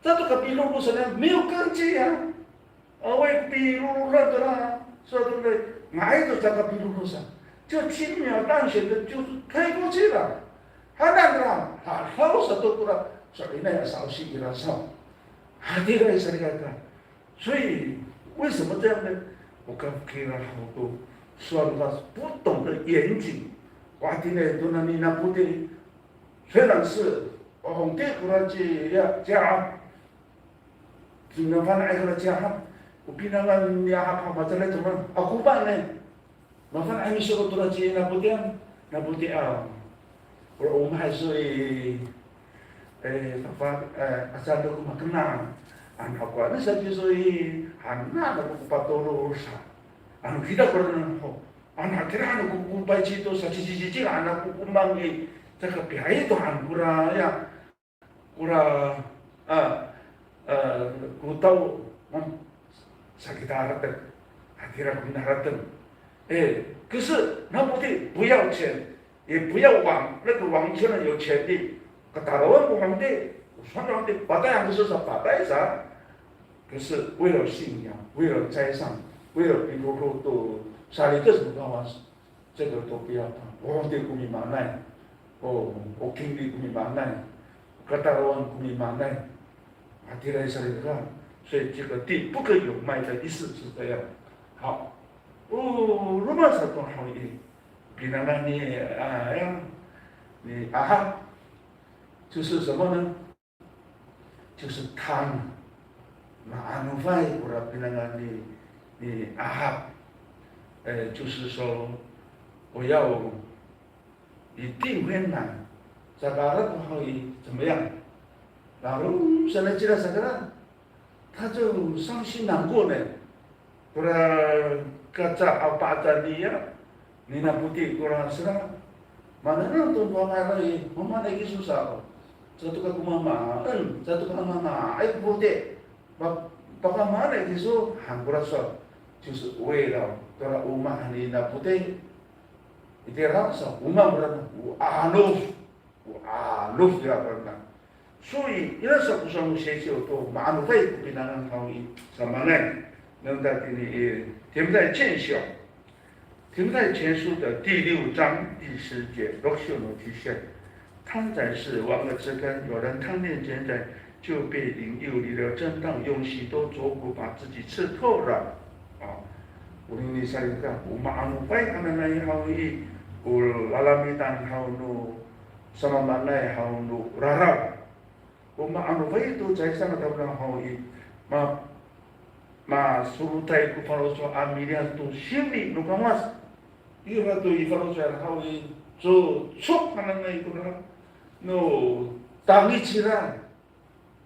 Cato kapilolo sanay 没有根基啊。Awaay pilolo to na, sa to le, nga'ay to caka pilolo sa. 就轻描淡写的就推过去了。Hanan ra, halaw sato kora, sa ina ya sa osi ira sa. Hatira i salikaka. 所以为什么这样呢？O kafokilala haw to, sowal ko Kawas 不懂得严谨。Wa, hatira to nani Napoti, 虽然是 o hongti kora ci, ya, ci Ahab, ci Napoti kora ci Ahab, o pinangan ni Ahab, Ahab, macalay to na, ako ba ne. Mafana'ay miso' tora ci Napotian, Napotian. Ora o mahaen iso i, e, papa, e, asaan ko makenang. Ano ako ano sa kiso i, hana ako ko patolol sa. Ano kita kora nano ho. Ano kira ano ko, ko payci to sa cici cici, ano ko ko mang i, caka pihayi to han kora ya. Kora, a, a, ko taw, hmm, sa kita harateng. Hatira ko mina harateng. E, 可是 Napoti 不要钱，也不要王，那个王现在有权利。Katalawan ko hongti, o sowal no hongti, patay han kiso sa, patay sa. 可是为了信仰，为了栽桑，为了 pinroro to, sa, 这个都不要怕。O hongti ko mimaanay, o, o kingli ko mimaanay, o katalawan ko mimaanay. Hatira i salikaka, 所以这个地不可有卖的意思是这样。好，哦，roma sato haw i, pinangan ni, 啊，ya, ni Ahab, 就是什么呢？就是贪。Ma'anofay kora pinangan ni, ni Ahab, 呃，就是说，我要一定会难。Saka ira ko haw i 怎么样？Lalom sanay cira saka, 他就伤心难过呢。Kora kaca a pa'aca niya, ni Nafoti kora sera. Manengneng to ko nga'ay i, mamaanay kiso sa. Sato kako mamaen, sato kako mamaanay ko foti. Pa, pakaamaanay kiso han kora sowal. 就是为了 kora omah ni Nafoti. Itira sa, o maan kora, o 'anof. O 'anof ira kora. 所以 ira sa ko sowal no sisiw to, ma'anofay ko pinangan haw i, samaanay. Nengneng tini i, 提摩太前书, 提摩太前书的第六章第十节，六章の十节，贪财是万恶之根，有人贪恋钱财，就被引诱离了正道，用许多愁苦把自己刺透了。啊，我跟你说一个，o ma'anofay hananay haw i, o lalamitan haw no samamaanay haw no raraw. O ma'anofay to caay sa a tamdaw haw i, ma, masolotay ko faloco' a miliyas to sini no Kawas. Ira to i faloco' haw i, cocok hananay kora no tangic ira.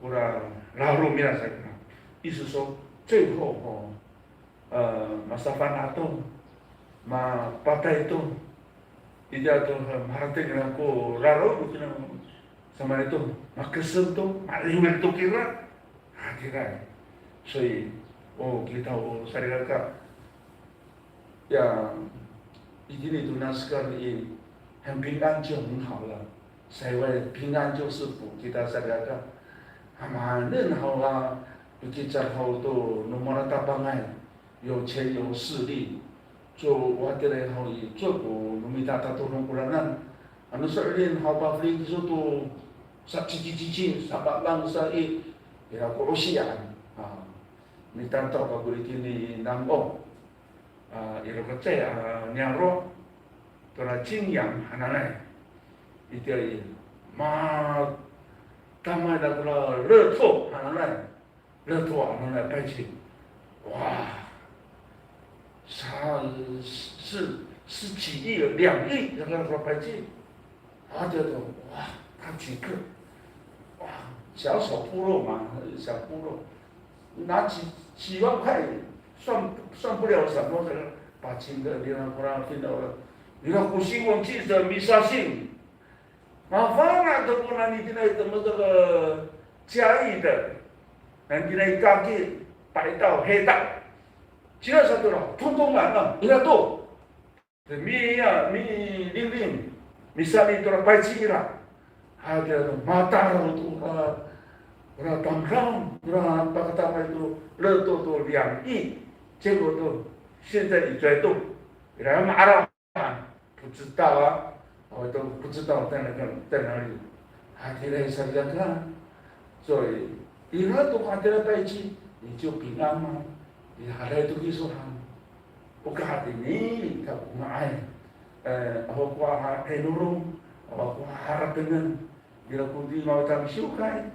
Kora lalom ira sa kora. 意思说，最后 ho, e, masafana' to, mapatay to, itiya to, e, maharateng ira ko raraw no kina samaanay to, makesem to, maliwil to kira. Hatira. 所以, o kita o salikaka, ya, itini to nasekal i, 很平安就很好了。Saiway 平安就是福, kita salikaka. Hamanen haw a, pikicel haw to no malatapangay, 有钱有势力, to, o hatiraay haw i, to ko no mita tatodong koranan. Ano so'elin haw pafeling kiso to, sa cici cici, sa bangsa i, ira ko 'osian. A, mitatoh kako itini namo. A, ira ko cecay a niyaro', tora 景阳 hananay. Itiya i, ma, tamay da kora 乐透 hananay. 乐透 hananay 白金. Wa, sa, 是, 是几亿, 两亿 hananay 白金. 啊，对对，哇，他几个，哇，小小部落嘛，小部落，拿几，几万块，算，算不了什么的，把钱的，你看，不然听到了，你看，古新闻记者米沙信，麻烦了，都不然你现在怎么这个嘉义的，人家那一干地摆到黑道，其他啥都了，通通来了，你看都。 Miya, milingling, misali tora payci ira. Hatira to, matalaw to, ora, ora tamdaw, ora pakatamay to, 乐透 to 两亿, 结果 to, 现在 i cowa to, ira ma'araw, 不知道啊, 我都不知道在哪个，在哪里。 Hatira i salikaka. 所以, ira to ko hatira payci, 你就平安吗? Ira hatira to kiso han. O ka hatini, ka ko nga'ay. E, awa ko ha, e, norong, awa ko haratengen. Ira ko di mawitang siwkay.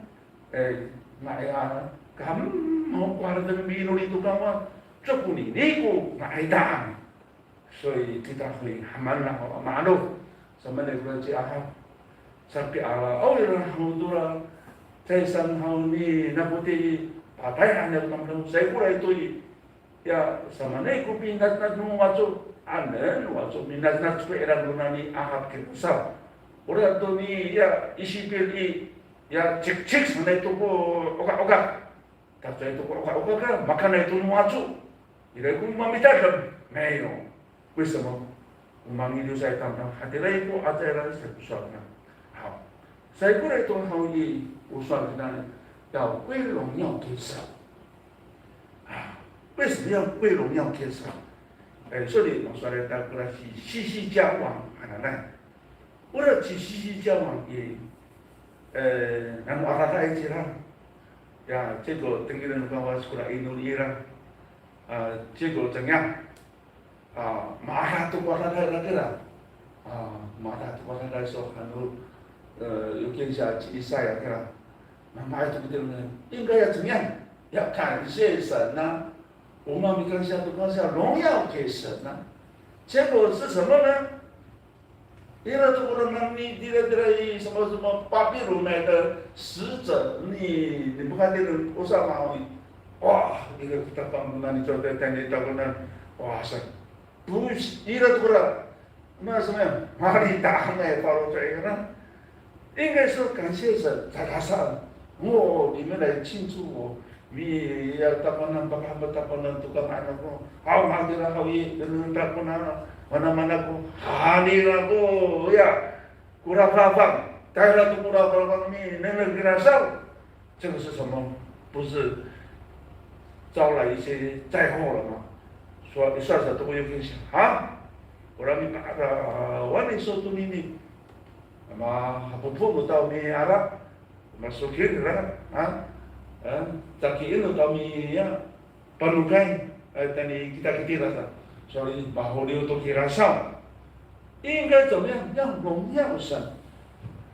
E, nga'ay a, ka, hmm, awa ko haratengen minoli to kawa. Cowa konini ko nga'ay taan. 所以 kita ho i, hamaan ho a ma'alof. Samaanay kora ci Ahab. Sapiala, aw ira ho tora caay sa haw ni Nafoti i, patay hananay ko tamdaw. Saikoray to i, ya, samaanay ko pinatnat no waco, anen waco, minatnat ko iraan nona ni Ahab kiso. Ora to ni, ya, Isipil i, ya, cikcik sanay to ko okakokak. Tacowaay to ko okakokak, makanay to no waco. Ira ko mamitakem, 没有. 为什么? O mangiliyosay tamdaw, hatiraay ko a caay ira sa ko sowal nira. 好, saikoray to haw i, o sowal nira, 要归荣耀给神. 啊，为什么要归荣耀给神? E, 这里我说了，大家是希西家王 hananay. Ora ci Hisisiya wang i, e, nano adadaay cira. Ya, 结果 tengilen no Kawas kora 'inoli nira. A, 结果 怎样? A, maadah to ko adada nira. A, maadah to ko adada, so han no, e, 预言家 ci Isaya kira. Mamaay to kira, 应该要怎样? 要感谢神啊。我们要感谢，感谢，荣耀给神啊。结果是什么呢？ Ira to kora nani, tira, tira i, 什么，什么 Babilon 的使者，你，你不看这个，我上马会，哇，那个大棒，那你就在，在那大棒那，哇塞，不是，ira to kora, 那什么呀，马里大那发了这个呢，应该是感谢神，在他上，哦，你们来庆祝我， Miya takowanan, papahapot takowanan to kamaanan ako. Haw, hatira haw i, nengneng takowanan, manaman ako. Hanira ko, ya, kora fafang. Tayra to kora fafang minengneng kira saw. 这个是什么？不是招来一些灾祸了吗？说，说，说，都有点像，啊？Ora mipa'araw, wani so tonini. Ama, hapopo no tao miala. Masokil ira, ha? Ha? Cakiin no kami ya, panokay, e, tayni kita kitira sa. Sowal i, maholiw to kira saw. 应该怎么样？要荣耀神。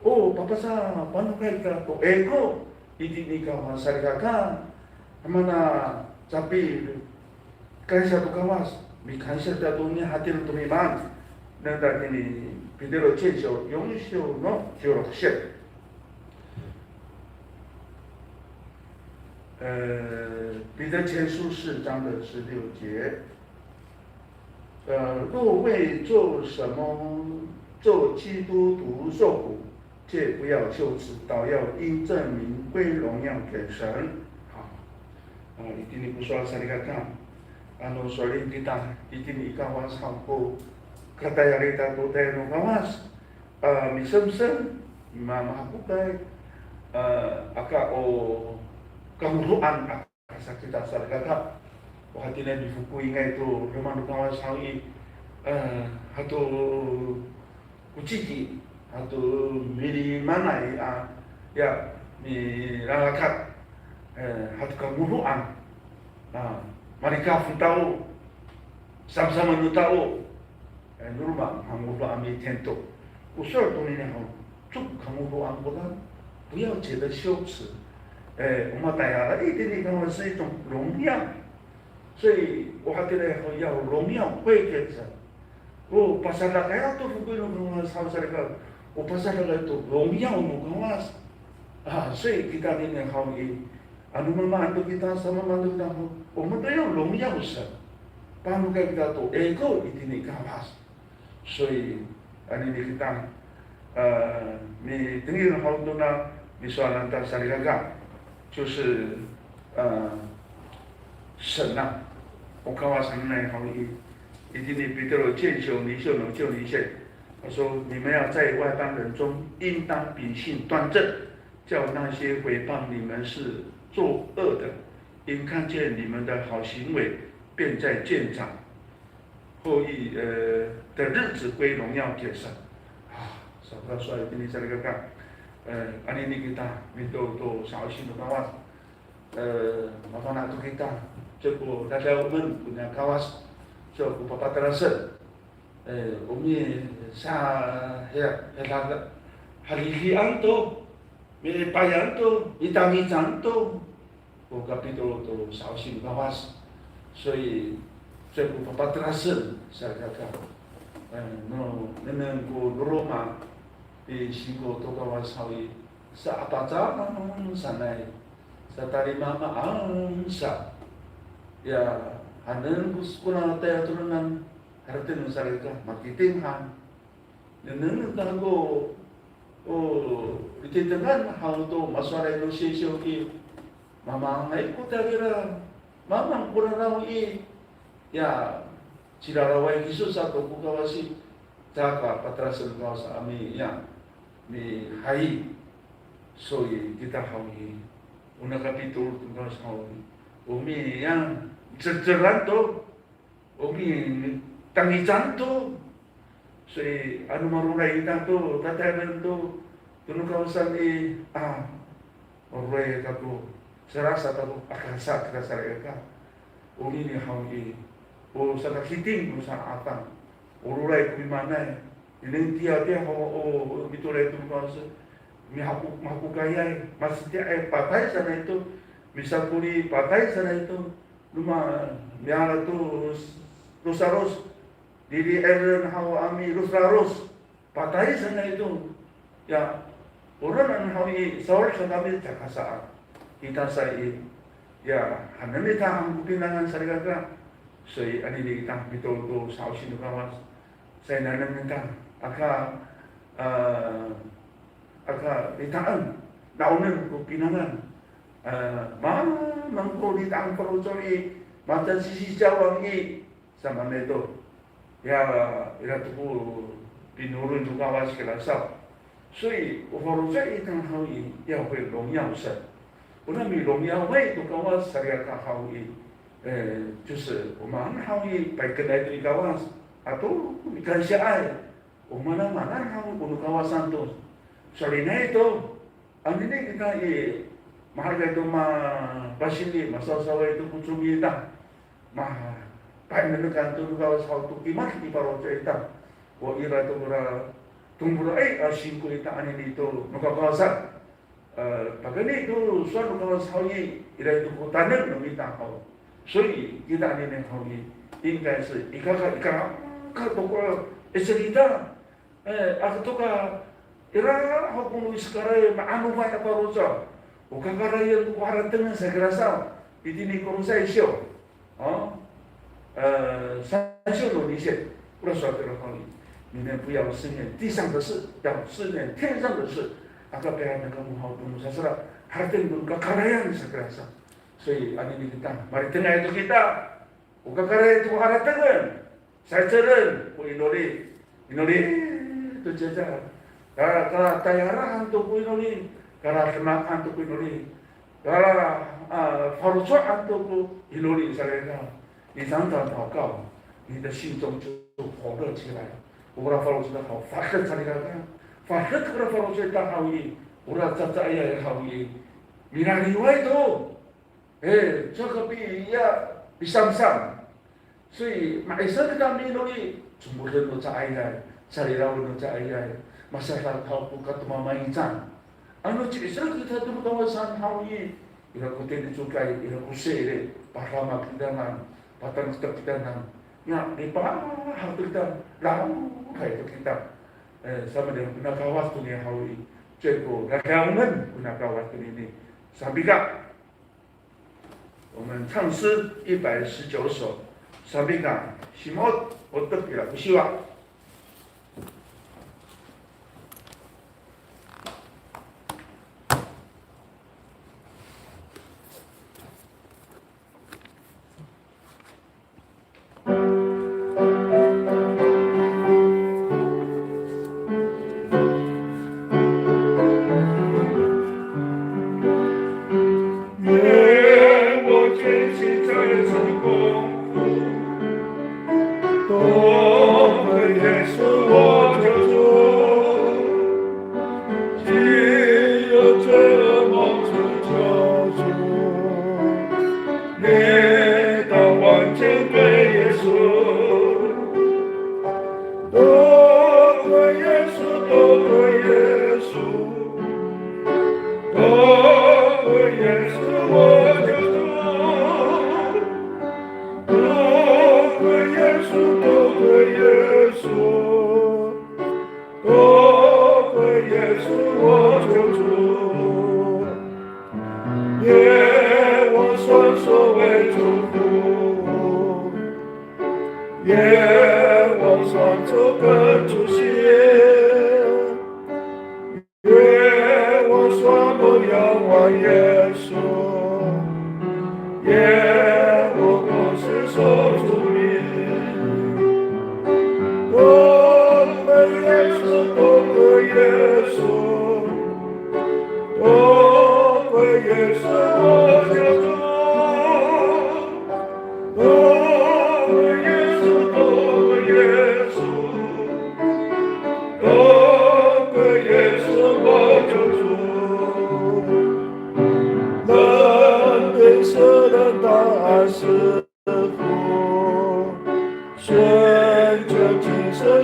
O, papasa, panokay ka to eko, itini i Kawas salikaka. Mana capi, 感谢 to Kawas, mikansiya to niya hatira to mimaan. Nengneng tini Pitiro cinsyo, yonsyo no ciwrok syo. 呃，彼得前书四章的十六节，呃，若为做什么，做基督徒受苦， 却不要羞耻，倒要因这名归荣耀给神。Haw. A, itini ko sowal salikaka. Ano sowal kita, itini i Kawas haw ko katayal ita to tayal no Kawas. A, misemsem, ma, mahapokay, a, aka o kangodoan a Asa kita salikaka. O hatiniay mifokoingay to roma no Kawas haw i, e, hato ko ciki, hato milimanay a, ya, milalakat, e, hato kangodoan, a, malikaf no tao, samsaman no tao, e, no roma, mangodo a mitien to. O sowal tonini haw, cok kangodoan ko ta, 不要觉得羞耻。E, o matayal itini i Kawas 是一种荣耀。所以 o hatira haw 要荣耀归给神。O pasadakay to fokoin no Kawas haw salikaka. O pasadakay to 荣耀 no Kawas. A, 所以 kita nini haw i, ano mamaan to kita, samamaan to kita haw, o matayal 荣耀 sa. Panokay kita to eko itini i Kawas. 所以 anini kita, e, mitengil haw tona misowalan ta salikaka, 就是, e, 神啊, o Kawas hananay haw i, itini Pitiro cinsyo nisyo no ciwni syo. 他说，你们要在外邦人中应当秉性端正，叫那些毁谤你们是作恶的，因看见你们的好行为，便在鉴赏 后裔, e, 的日子归荣耀给神。A, saka sowal itini salikaka, e, anini kita mito to sa'osi no Kawas. E, mafana' to kita, ceko dadaya o emen koniya Kawas, ceko papatrasen. E, o mi sa, he, he, halihian to, mipayan to, mitangican to. Ko kapitol to sa'osi no Kawas. 所以, 所以 ko papatrasen salikaka. E, no, nengneng ko no roma, pisingko to Kawas haw i, sa'apacaang sanay, satalimamaan sa. Ya, haenen ko, kona tayal to nanan, harateng salikaka, makiting han. Nengneng kako, o, ititengan haw to masowalay no sisiw i, mamangay ko tayra, mamang ko raraw i, ya, ciraraway kiso sato ko Kawas i, caka patrasen Kawas a mi, ya, mihay. 所以 kita haw i, ona kapitol to Kawas haw i, o mi, ya, cerceran to, o mi, tangican to. 所以 ano maroray ita to, tatayalen to, to no Kawasan i, a, maroray kako, Sera sa to ko akasa kita salikaka. Onini haw i, o sakakiting no saan a 'adang. O roray ko mimaanay. Ineng tiya tiya haw o mitooray to no Kawas. Mihako, mahakokayay, maseti'ay, patay sanay to. Misakoli, patay sanay to. Roma, miala to rosaros. Dili eren haw a mi rosaros. Patay sanay to. Ya, oranan haw i, sawad sa kami caka saan. Kita sa i, ya, haenen ita han ko pinangan salikaka. Soy anini kita mitooray to sa'osi no Kawas. Sa i, naenen ita, aka, eh, aka, itaen, naonen ko pinangan. Eh, ma, mangko itaen faloco' i, mata sisicawang i, samaanay to. Ya, ira to ko pinoroy no Kawas kira saw. 所以 o faloco' ita haw i, 要会荣耀神. Ona mirongyaway to Kawas salikaka haw i, eh, 就是 o maan haw i, paikenay to i Kawas, ato mikansiyaay, o maan, maan haw ko no Kawasan to. Solinay to, anini kita i, mahalikay to mapasili, masasaway to ko comi ita. Ma, painenekan to no Kawas haw to kimad i faloco' ita. O ira to kora tomoro'ay a singko ita anini to no Kawasan. Eh, pakayni to sowal no Kawas haw i, ira to ko taneng no mita haw. 所以 kita anini haw i, 应该是 ikaka, ikaka to ko, eh, cerita. Eh, aka to ka, ira ho ko no isekalay ma'anofay a faloco'. O kakarayan ko haratengen sa kira saw. Itini Kolosay siyo. O, eh, 三章の二節. Ora sowal to ira haw i. 你们不要思念地上的事，要思念天上的事。Aka pira kamo haw to no sasera, harateng to no kakarayan sa kira saw. 所以 anini kita, maritengay to kita. O kakarayan to ko haratengen. Sa'icelen ko inoli. Inoli to cica. Ka, katayalaen to ko inoli. Kademak han to ko inoli. Ka, a, faloco'an to ko inoli salikaka. 你常常祷告，你的心中就火热起来。Ora faloco' ita haw, fa'edet salikaka. Fa'edet kora faloco' ita haw i, ora cacayay haw i, milaliway to. Eh, caka piya, pisamsam. 所以 ma'isel kita miinoli, comoden no ca'ayay, salilawin no ca'ayay, masadak haw ko katomamahican. Ano ci'icel kita to no Kawasan haw i, ira ko tinicokay, ira ko siri, pademak kitanan, patanektek kitanan. Nika, lipahak to kita, lawkay to kita. Eh, samaan ko no Kawas tonini haw i, ceko, ladawngen ko no Kawas tonini. Sampika. 我们唱诗一百十九首，Sampika, simot, o^tep ira ko siwa.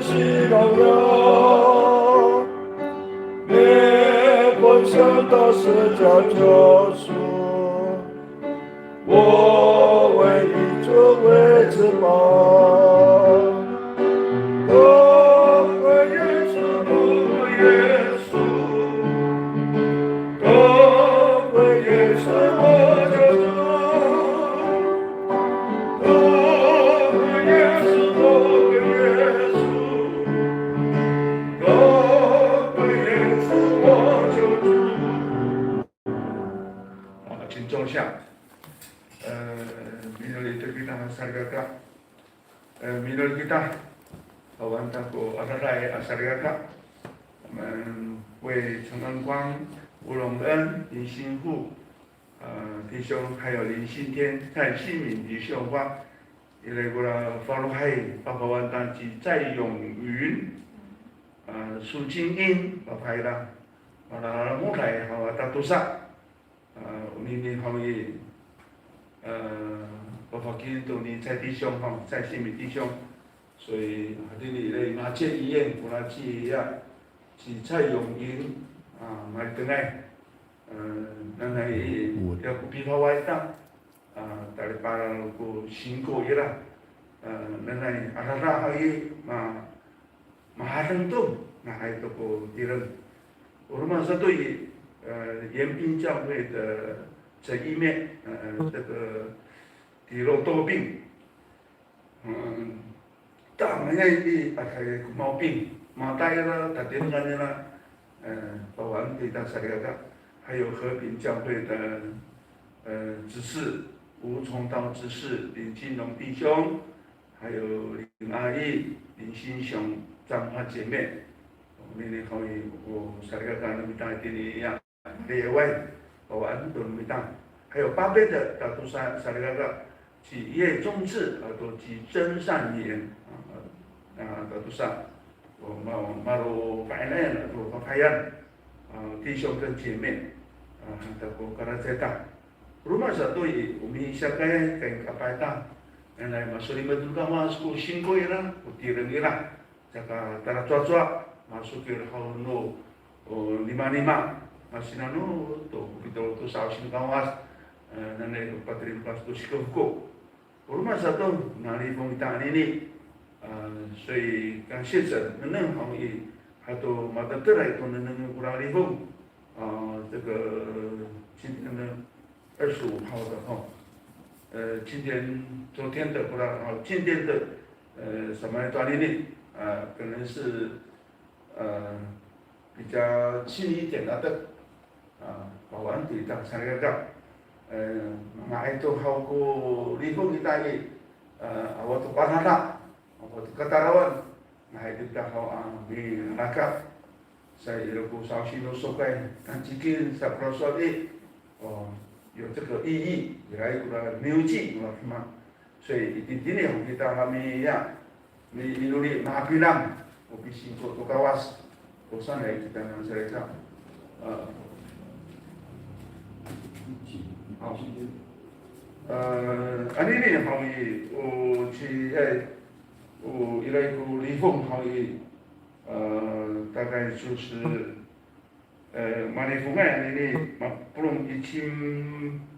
喜乐，每逢想到十架救赎，我唯一就为之吧。多亏耶稣，多亏耶稣，多亏耶稣，我就主。多亏耶稣，多亏耶稣，多亏耶稣，我就主。好，请坐下。呃，Minolit to kita salikaka. 呃，Minolit kita, awa to ko adadaay a salikaka. 我们为陈恩光、吴荣恩、林新富，呃，弟兄，还有林新天、蔡新明弟兄，ira ko falohay, papawan ta ci 蔡永云, 呃，苏金英, papaira, para moday haw a tatosa. 呃，onini haw i, 呃，pafaki to ni 蔡弟兄 haw, 蔡新明弟兄。所以 hatini i 马偕医院 kora ci, ya, ci 蔡永云, a, malitengay. 呃，nanay i, ya ko pifaway ita, a, talipalal ko singko ira. 呃，nanay adada haw i, ma, Mahadeng to, nga'ay to ko tireng. O roma sato i, 呃，延平教会的陈一妹, 呃，这个 tiro to 病. 嗯, ta nga'ay i, a, ko 毛病, mata ira, tatirengan ira, 呃, pawan to ita salikaka. 还有和平教会的, 呃, 执事, 吴崇道执事, 林金龙弟兄, 还有林阿义、林新雄、彰化姐妹。Onini haw i, o salikaka no mita itini i, ya, liyaway, pawan to no mita. 还有八辈的 tatosa salikaka, ci 叶宗志, ato ci 曾善言, a, a, tatosa, o ma, malo fa'inayan, ato fafahiyan, a, 弟兄跟姐妹, a, han ta ko kalacecay ita. Roma sato i, o misiyakay kay kapah ita. Nanay masolimet no Kawas ko singko ira, ko tireng ira. Saka talacowacowa, masokil haw no, o, nimanima, masinanot to, ko pitolo to sa'osi no Kawas, e, nanay ko patireng Kawas to sikofoko. O roma sato, nalifong ita anini. 呃，所以感谢神, nengneng haw i, hato mateteray to nengneng kora lifong. 啊，这个今天呢，二十五号的哈，呃，今天、昨天的不然，啊，今天的，呃，什么段历呢？啊，可能是，呃，比较轻一点的，啊，pawan to ita salikaka. 呃，nga'ay to haw ko lifong ita i, 呃，awa to panata, awa to katalawan, nga'ay to ita haw a milakap. Sa ira ko sa'osi no sokay, kancikin sa kora sowal i, o, 有这个意义, ira ko niwci, no, 所以 itini ho kita kami ya, mi, minoli mapinang, o pisingko to Kawas, o sanay kita nang salikaka. E, 好. E, anini haw i, o, ci, e, o, ira ko lifong haw i, 呃，大概就是，呃，malifongay anini, mapolong i ci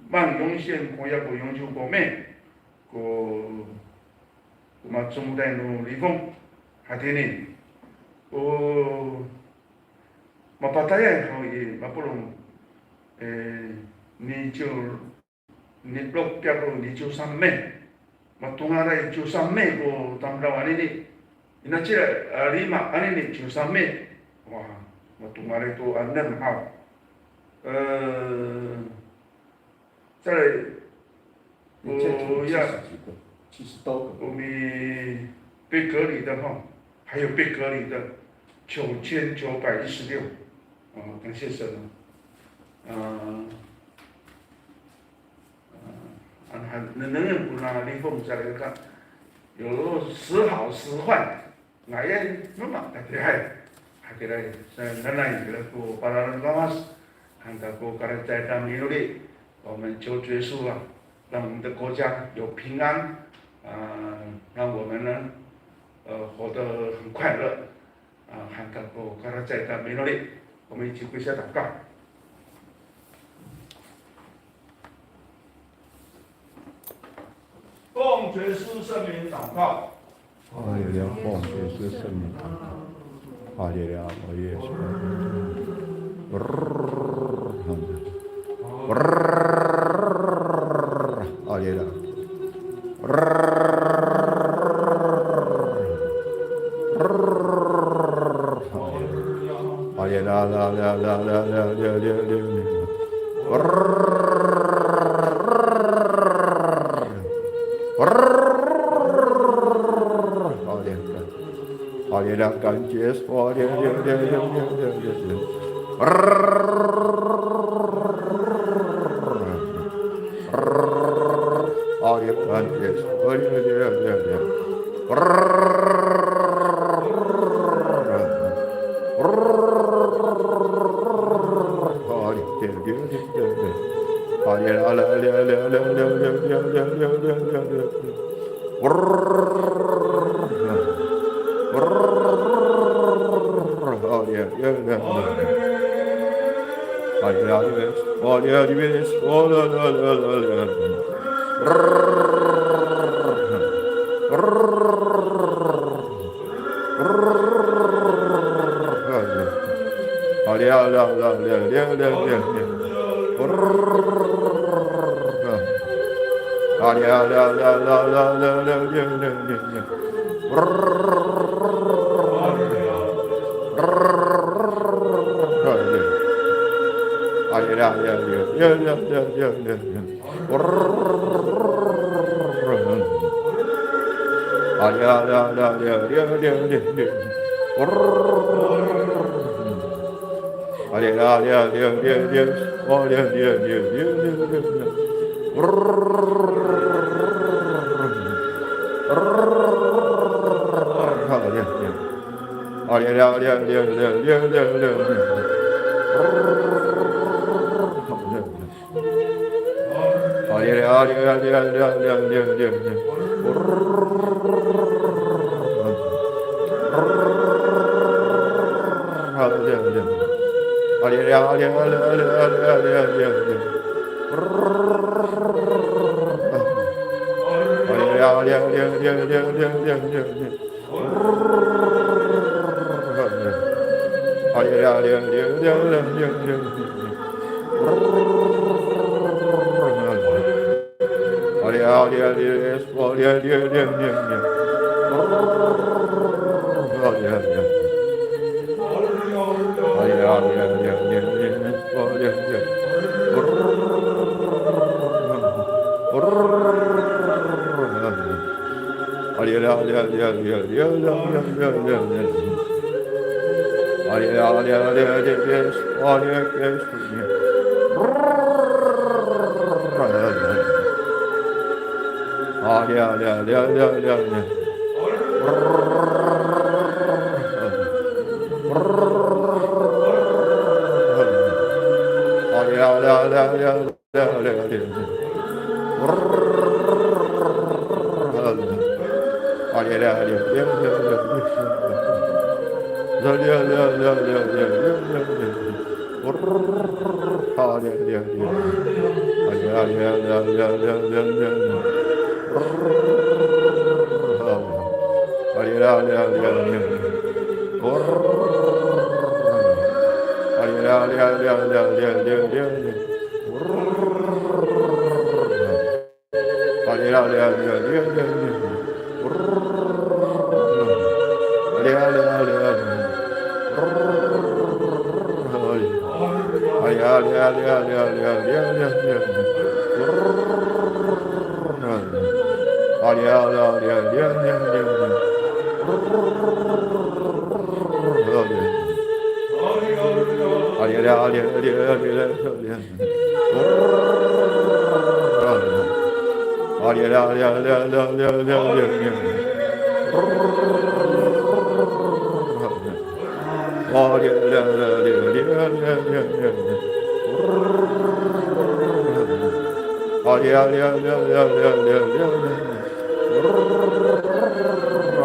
Mang Yongsian koya ko yongsiw kome ko, ko macomoday no lifong hatini. O mapatayay haw i, mapolong, e, niciw ni, 六百二十三名, matongalay 十三名 ko tamdaw anini. Inacila, a, lima anini 十三名. Wa, matongalay to enem haw. E, 再来, 你这样子 o, ya, 七十几个, 七十多个. O mi, 被隔离的哈, 还有被隔离的 九千九百一十六. 哦，感谢神啊。啊， 啊，能，能不能 lifong 下来看，有时候时好时坏，哎呀，那么，哎，哎，哎，哎，那，那，那个，不，巴拉拉巴斯，看到不，刚才在他们努力，我们求主耶稣啊，让我们的国家有平安，啊，让我们呢，呃，活得很快乐，啊，还能够快乐在他没努力。我们一起跪下祷告。奉主耶稣圣名祷告。 Haleluya, 奉主耶稣圣名。Haleluya, 奉主耶稣。Haleluya.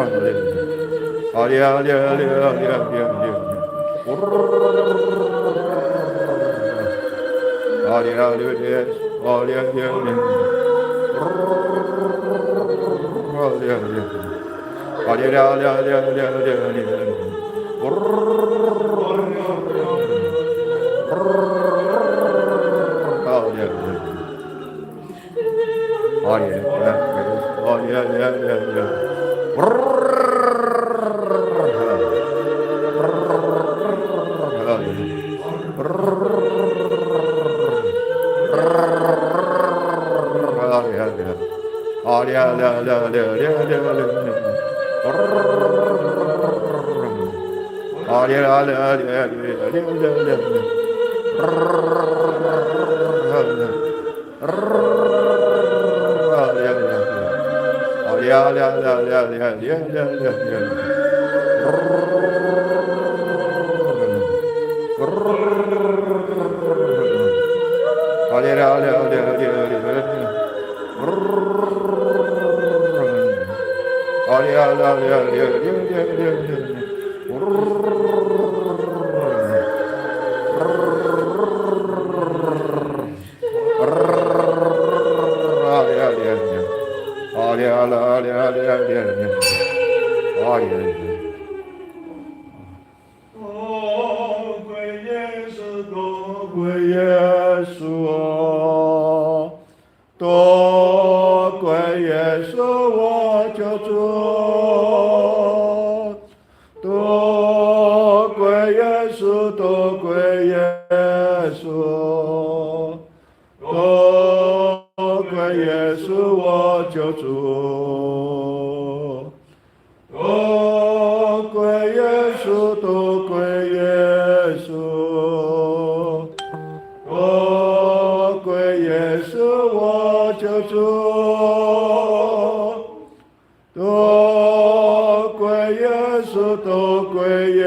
Haleluya. 多亏耶稣，多亏耶稣啊，多亏耶稣我救主，多亏耶稣，多亏耶稣，多亏耶稣我救主。 多亏耶稣，多亏耶稣，多亏耶稣我救主，多亏耶稣，多亏耶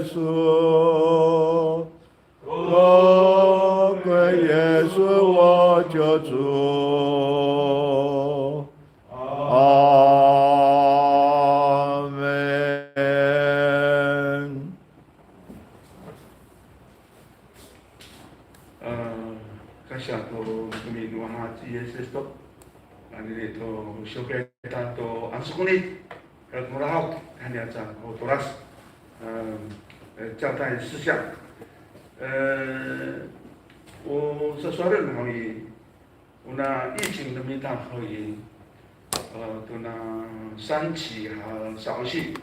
稣。 多亏耶稣我救主。阿门。Hm, kasiya to komiwang ci Yis Kristo. Anini to siyokay ta to ansokoni. Kamorahok, haniya ca ko toras, e, e, 交代事项。呃，我说说人而已，我那疫情的名单而已，呃，都那三期还少息，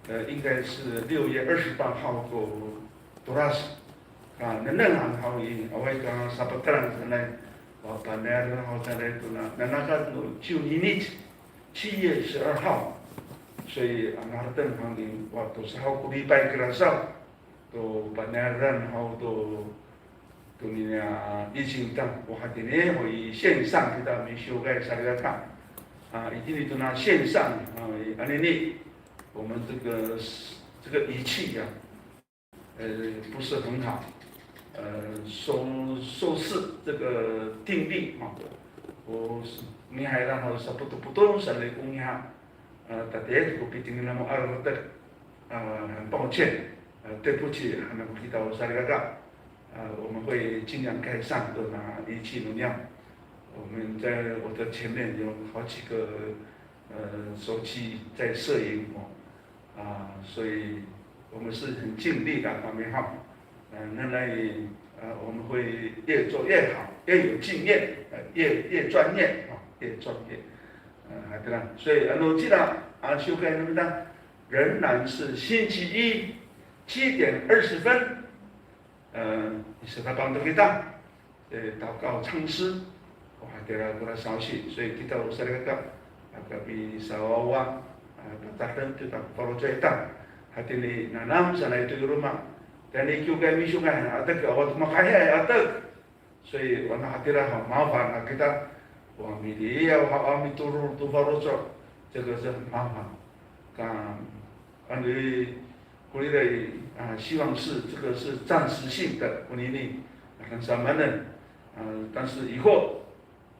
呃，应该是六月二十八号过 toras. Ka, nengneng han haw i, awaay ka sapetran sanay, wa, panayaran haw sanay tona, nanakad no ciw ninic, 七月十二号. 所以 a, ngareteng han i, wa, tosa haw ko lipay kira saw, to panayaran haw to, tonini a, 疫情 ta, wa, hatini, wa, i 线上 kita misiwkay salikaka. A, itini tona 线上, a, i, anini, 我们这个，这个仪器呀， 呃，不是很好，呃，收，收视这个定力啊。O ngihay han haw sapotopotol sanay ko ngiha, e, tatiih ko pitengil namo a latek, e, 很抱歉, e, 对不起, han ako kita o salikaka. 呃，我们会尽量改善的那仪器容量。我们在我的前面有好几个，呃，手机在摄影哦，啊，所以我们是很尽力的方面哈。呃，那那也，呃，我们会越做越好，越有经验，呃，越，越专业啊，越专业。呃，还对了，所以，呃，我记得，啊，修改那么大，仍然是星期一七点二十分， 呃，一起来帮助kita，呃，祷告唱诗，哇，对了，给他消息，所以 kita o salikaka, aka pisawawa, 啊，大家都知道 faloco' ita, hatini nanam sanay to i roma, tayni kiwkay misiwkay, atek, awa to makahiya, atek. 所以 o na hatira haw, 麻烦了 kita, 我们的要好好 mitolon to faloco', 这个是很麻烦。Kan, ano, kori ira, 啊，希望是这个是暂时性的，konini, akan samaanen, 呃，但是以后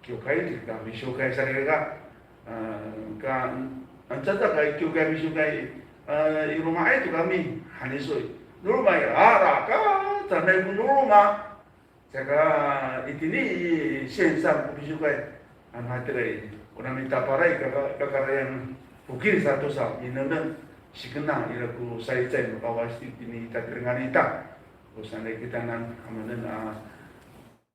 kiwkay kita misiwkay salikaka, 呃，kan, ano caay ka kiwkay misiwkay, a, i loma' to kami, han iso i. No loma' i, a, rakat sanay ko no loma'. Saka itini i 线上 ko pisiwkay, ano hatira i, o nami Taparay kaka, kakarayan fokil sato sa, minengneng, sikenang ira ko saicay no Kawas itini i tatirengan ita. O sanay kitanan, a, manen a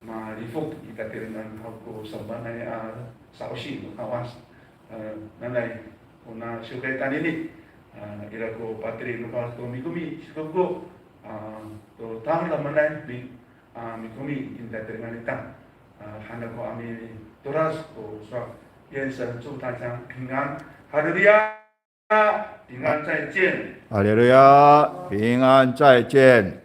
malifok i tatirengan haw ko sapanay a sa'osi no Kawas. A, nanay, ona siwkay tanini, a, ira ko pateli no Kawas to mikomi, sikoko, a, to tadamaanay, mi, a, mikomi i tatirengan ita. A, han ako a mitolas ko sowal. 愿神祝大家平安。哈利路亚，平安再见。哈利路亚，平安再见。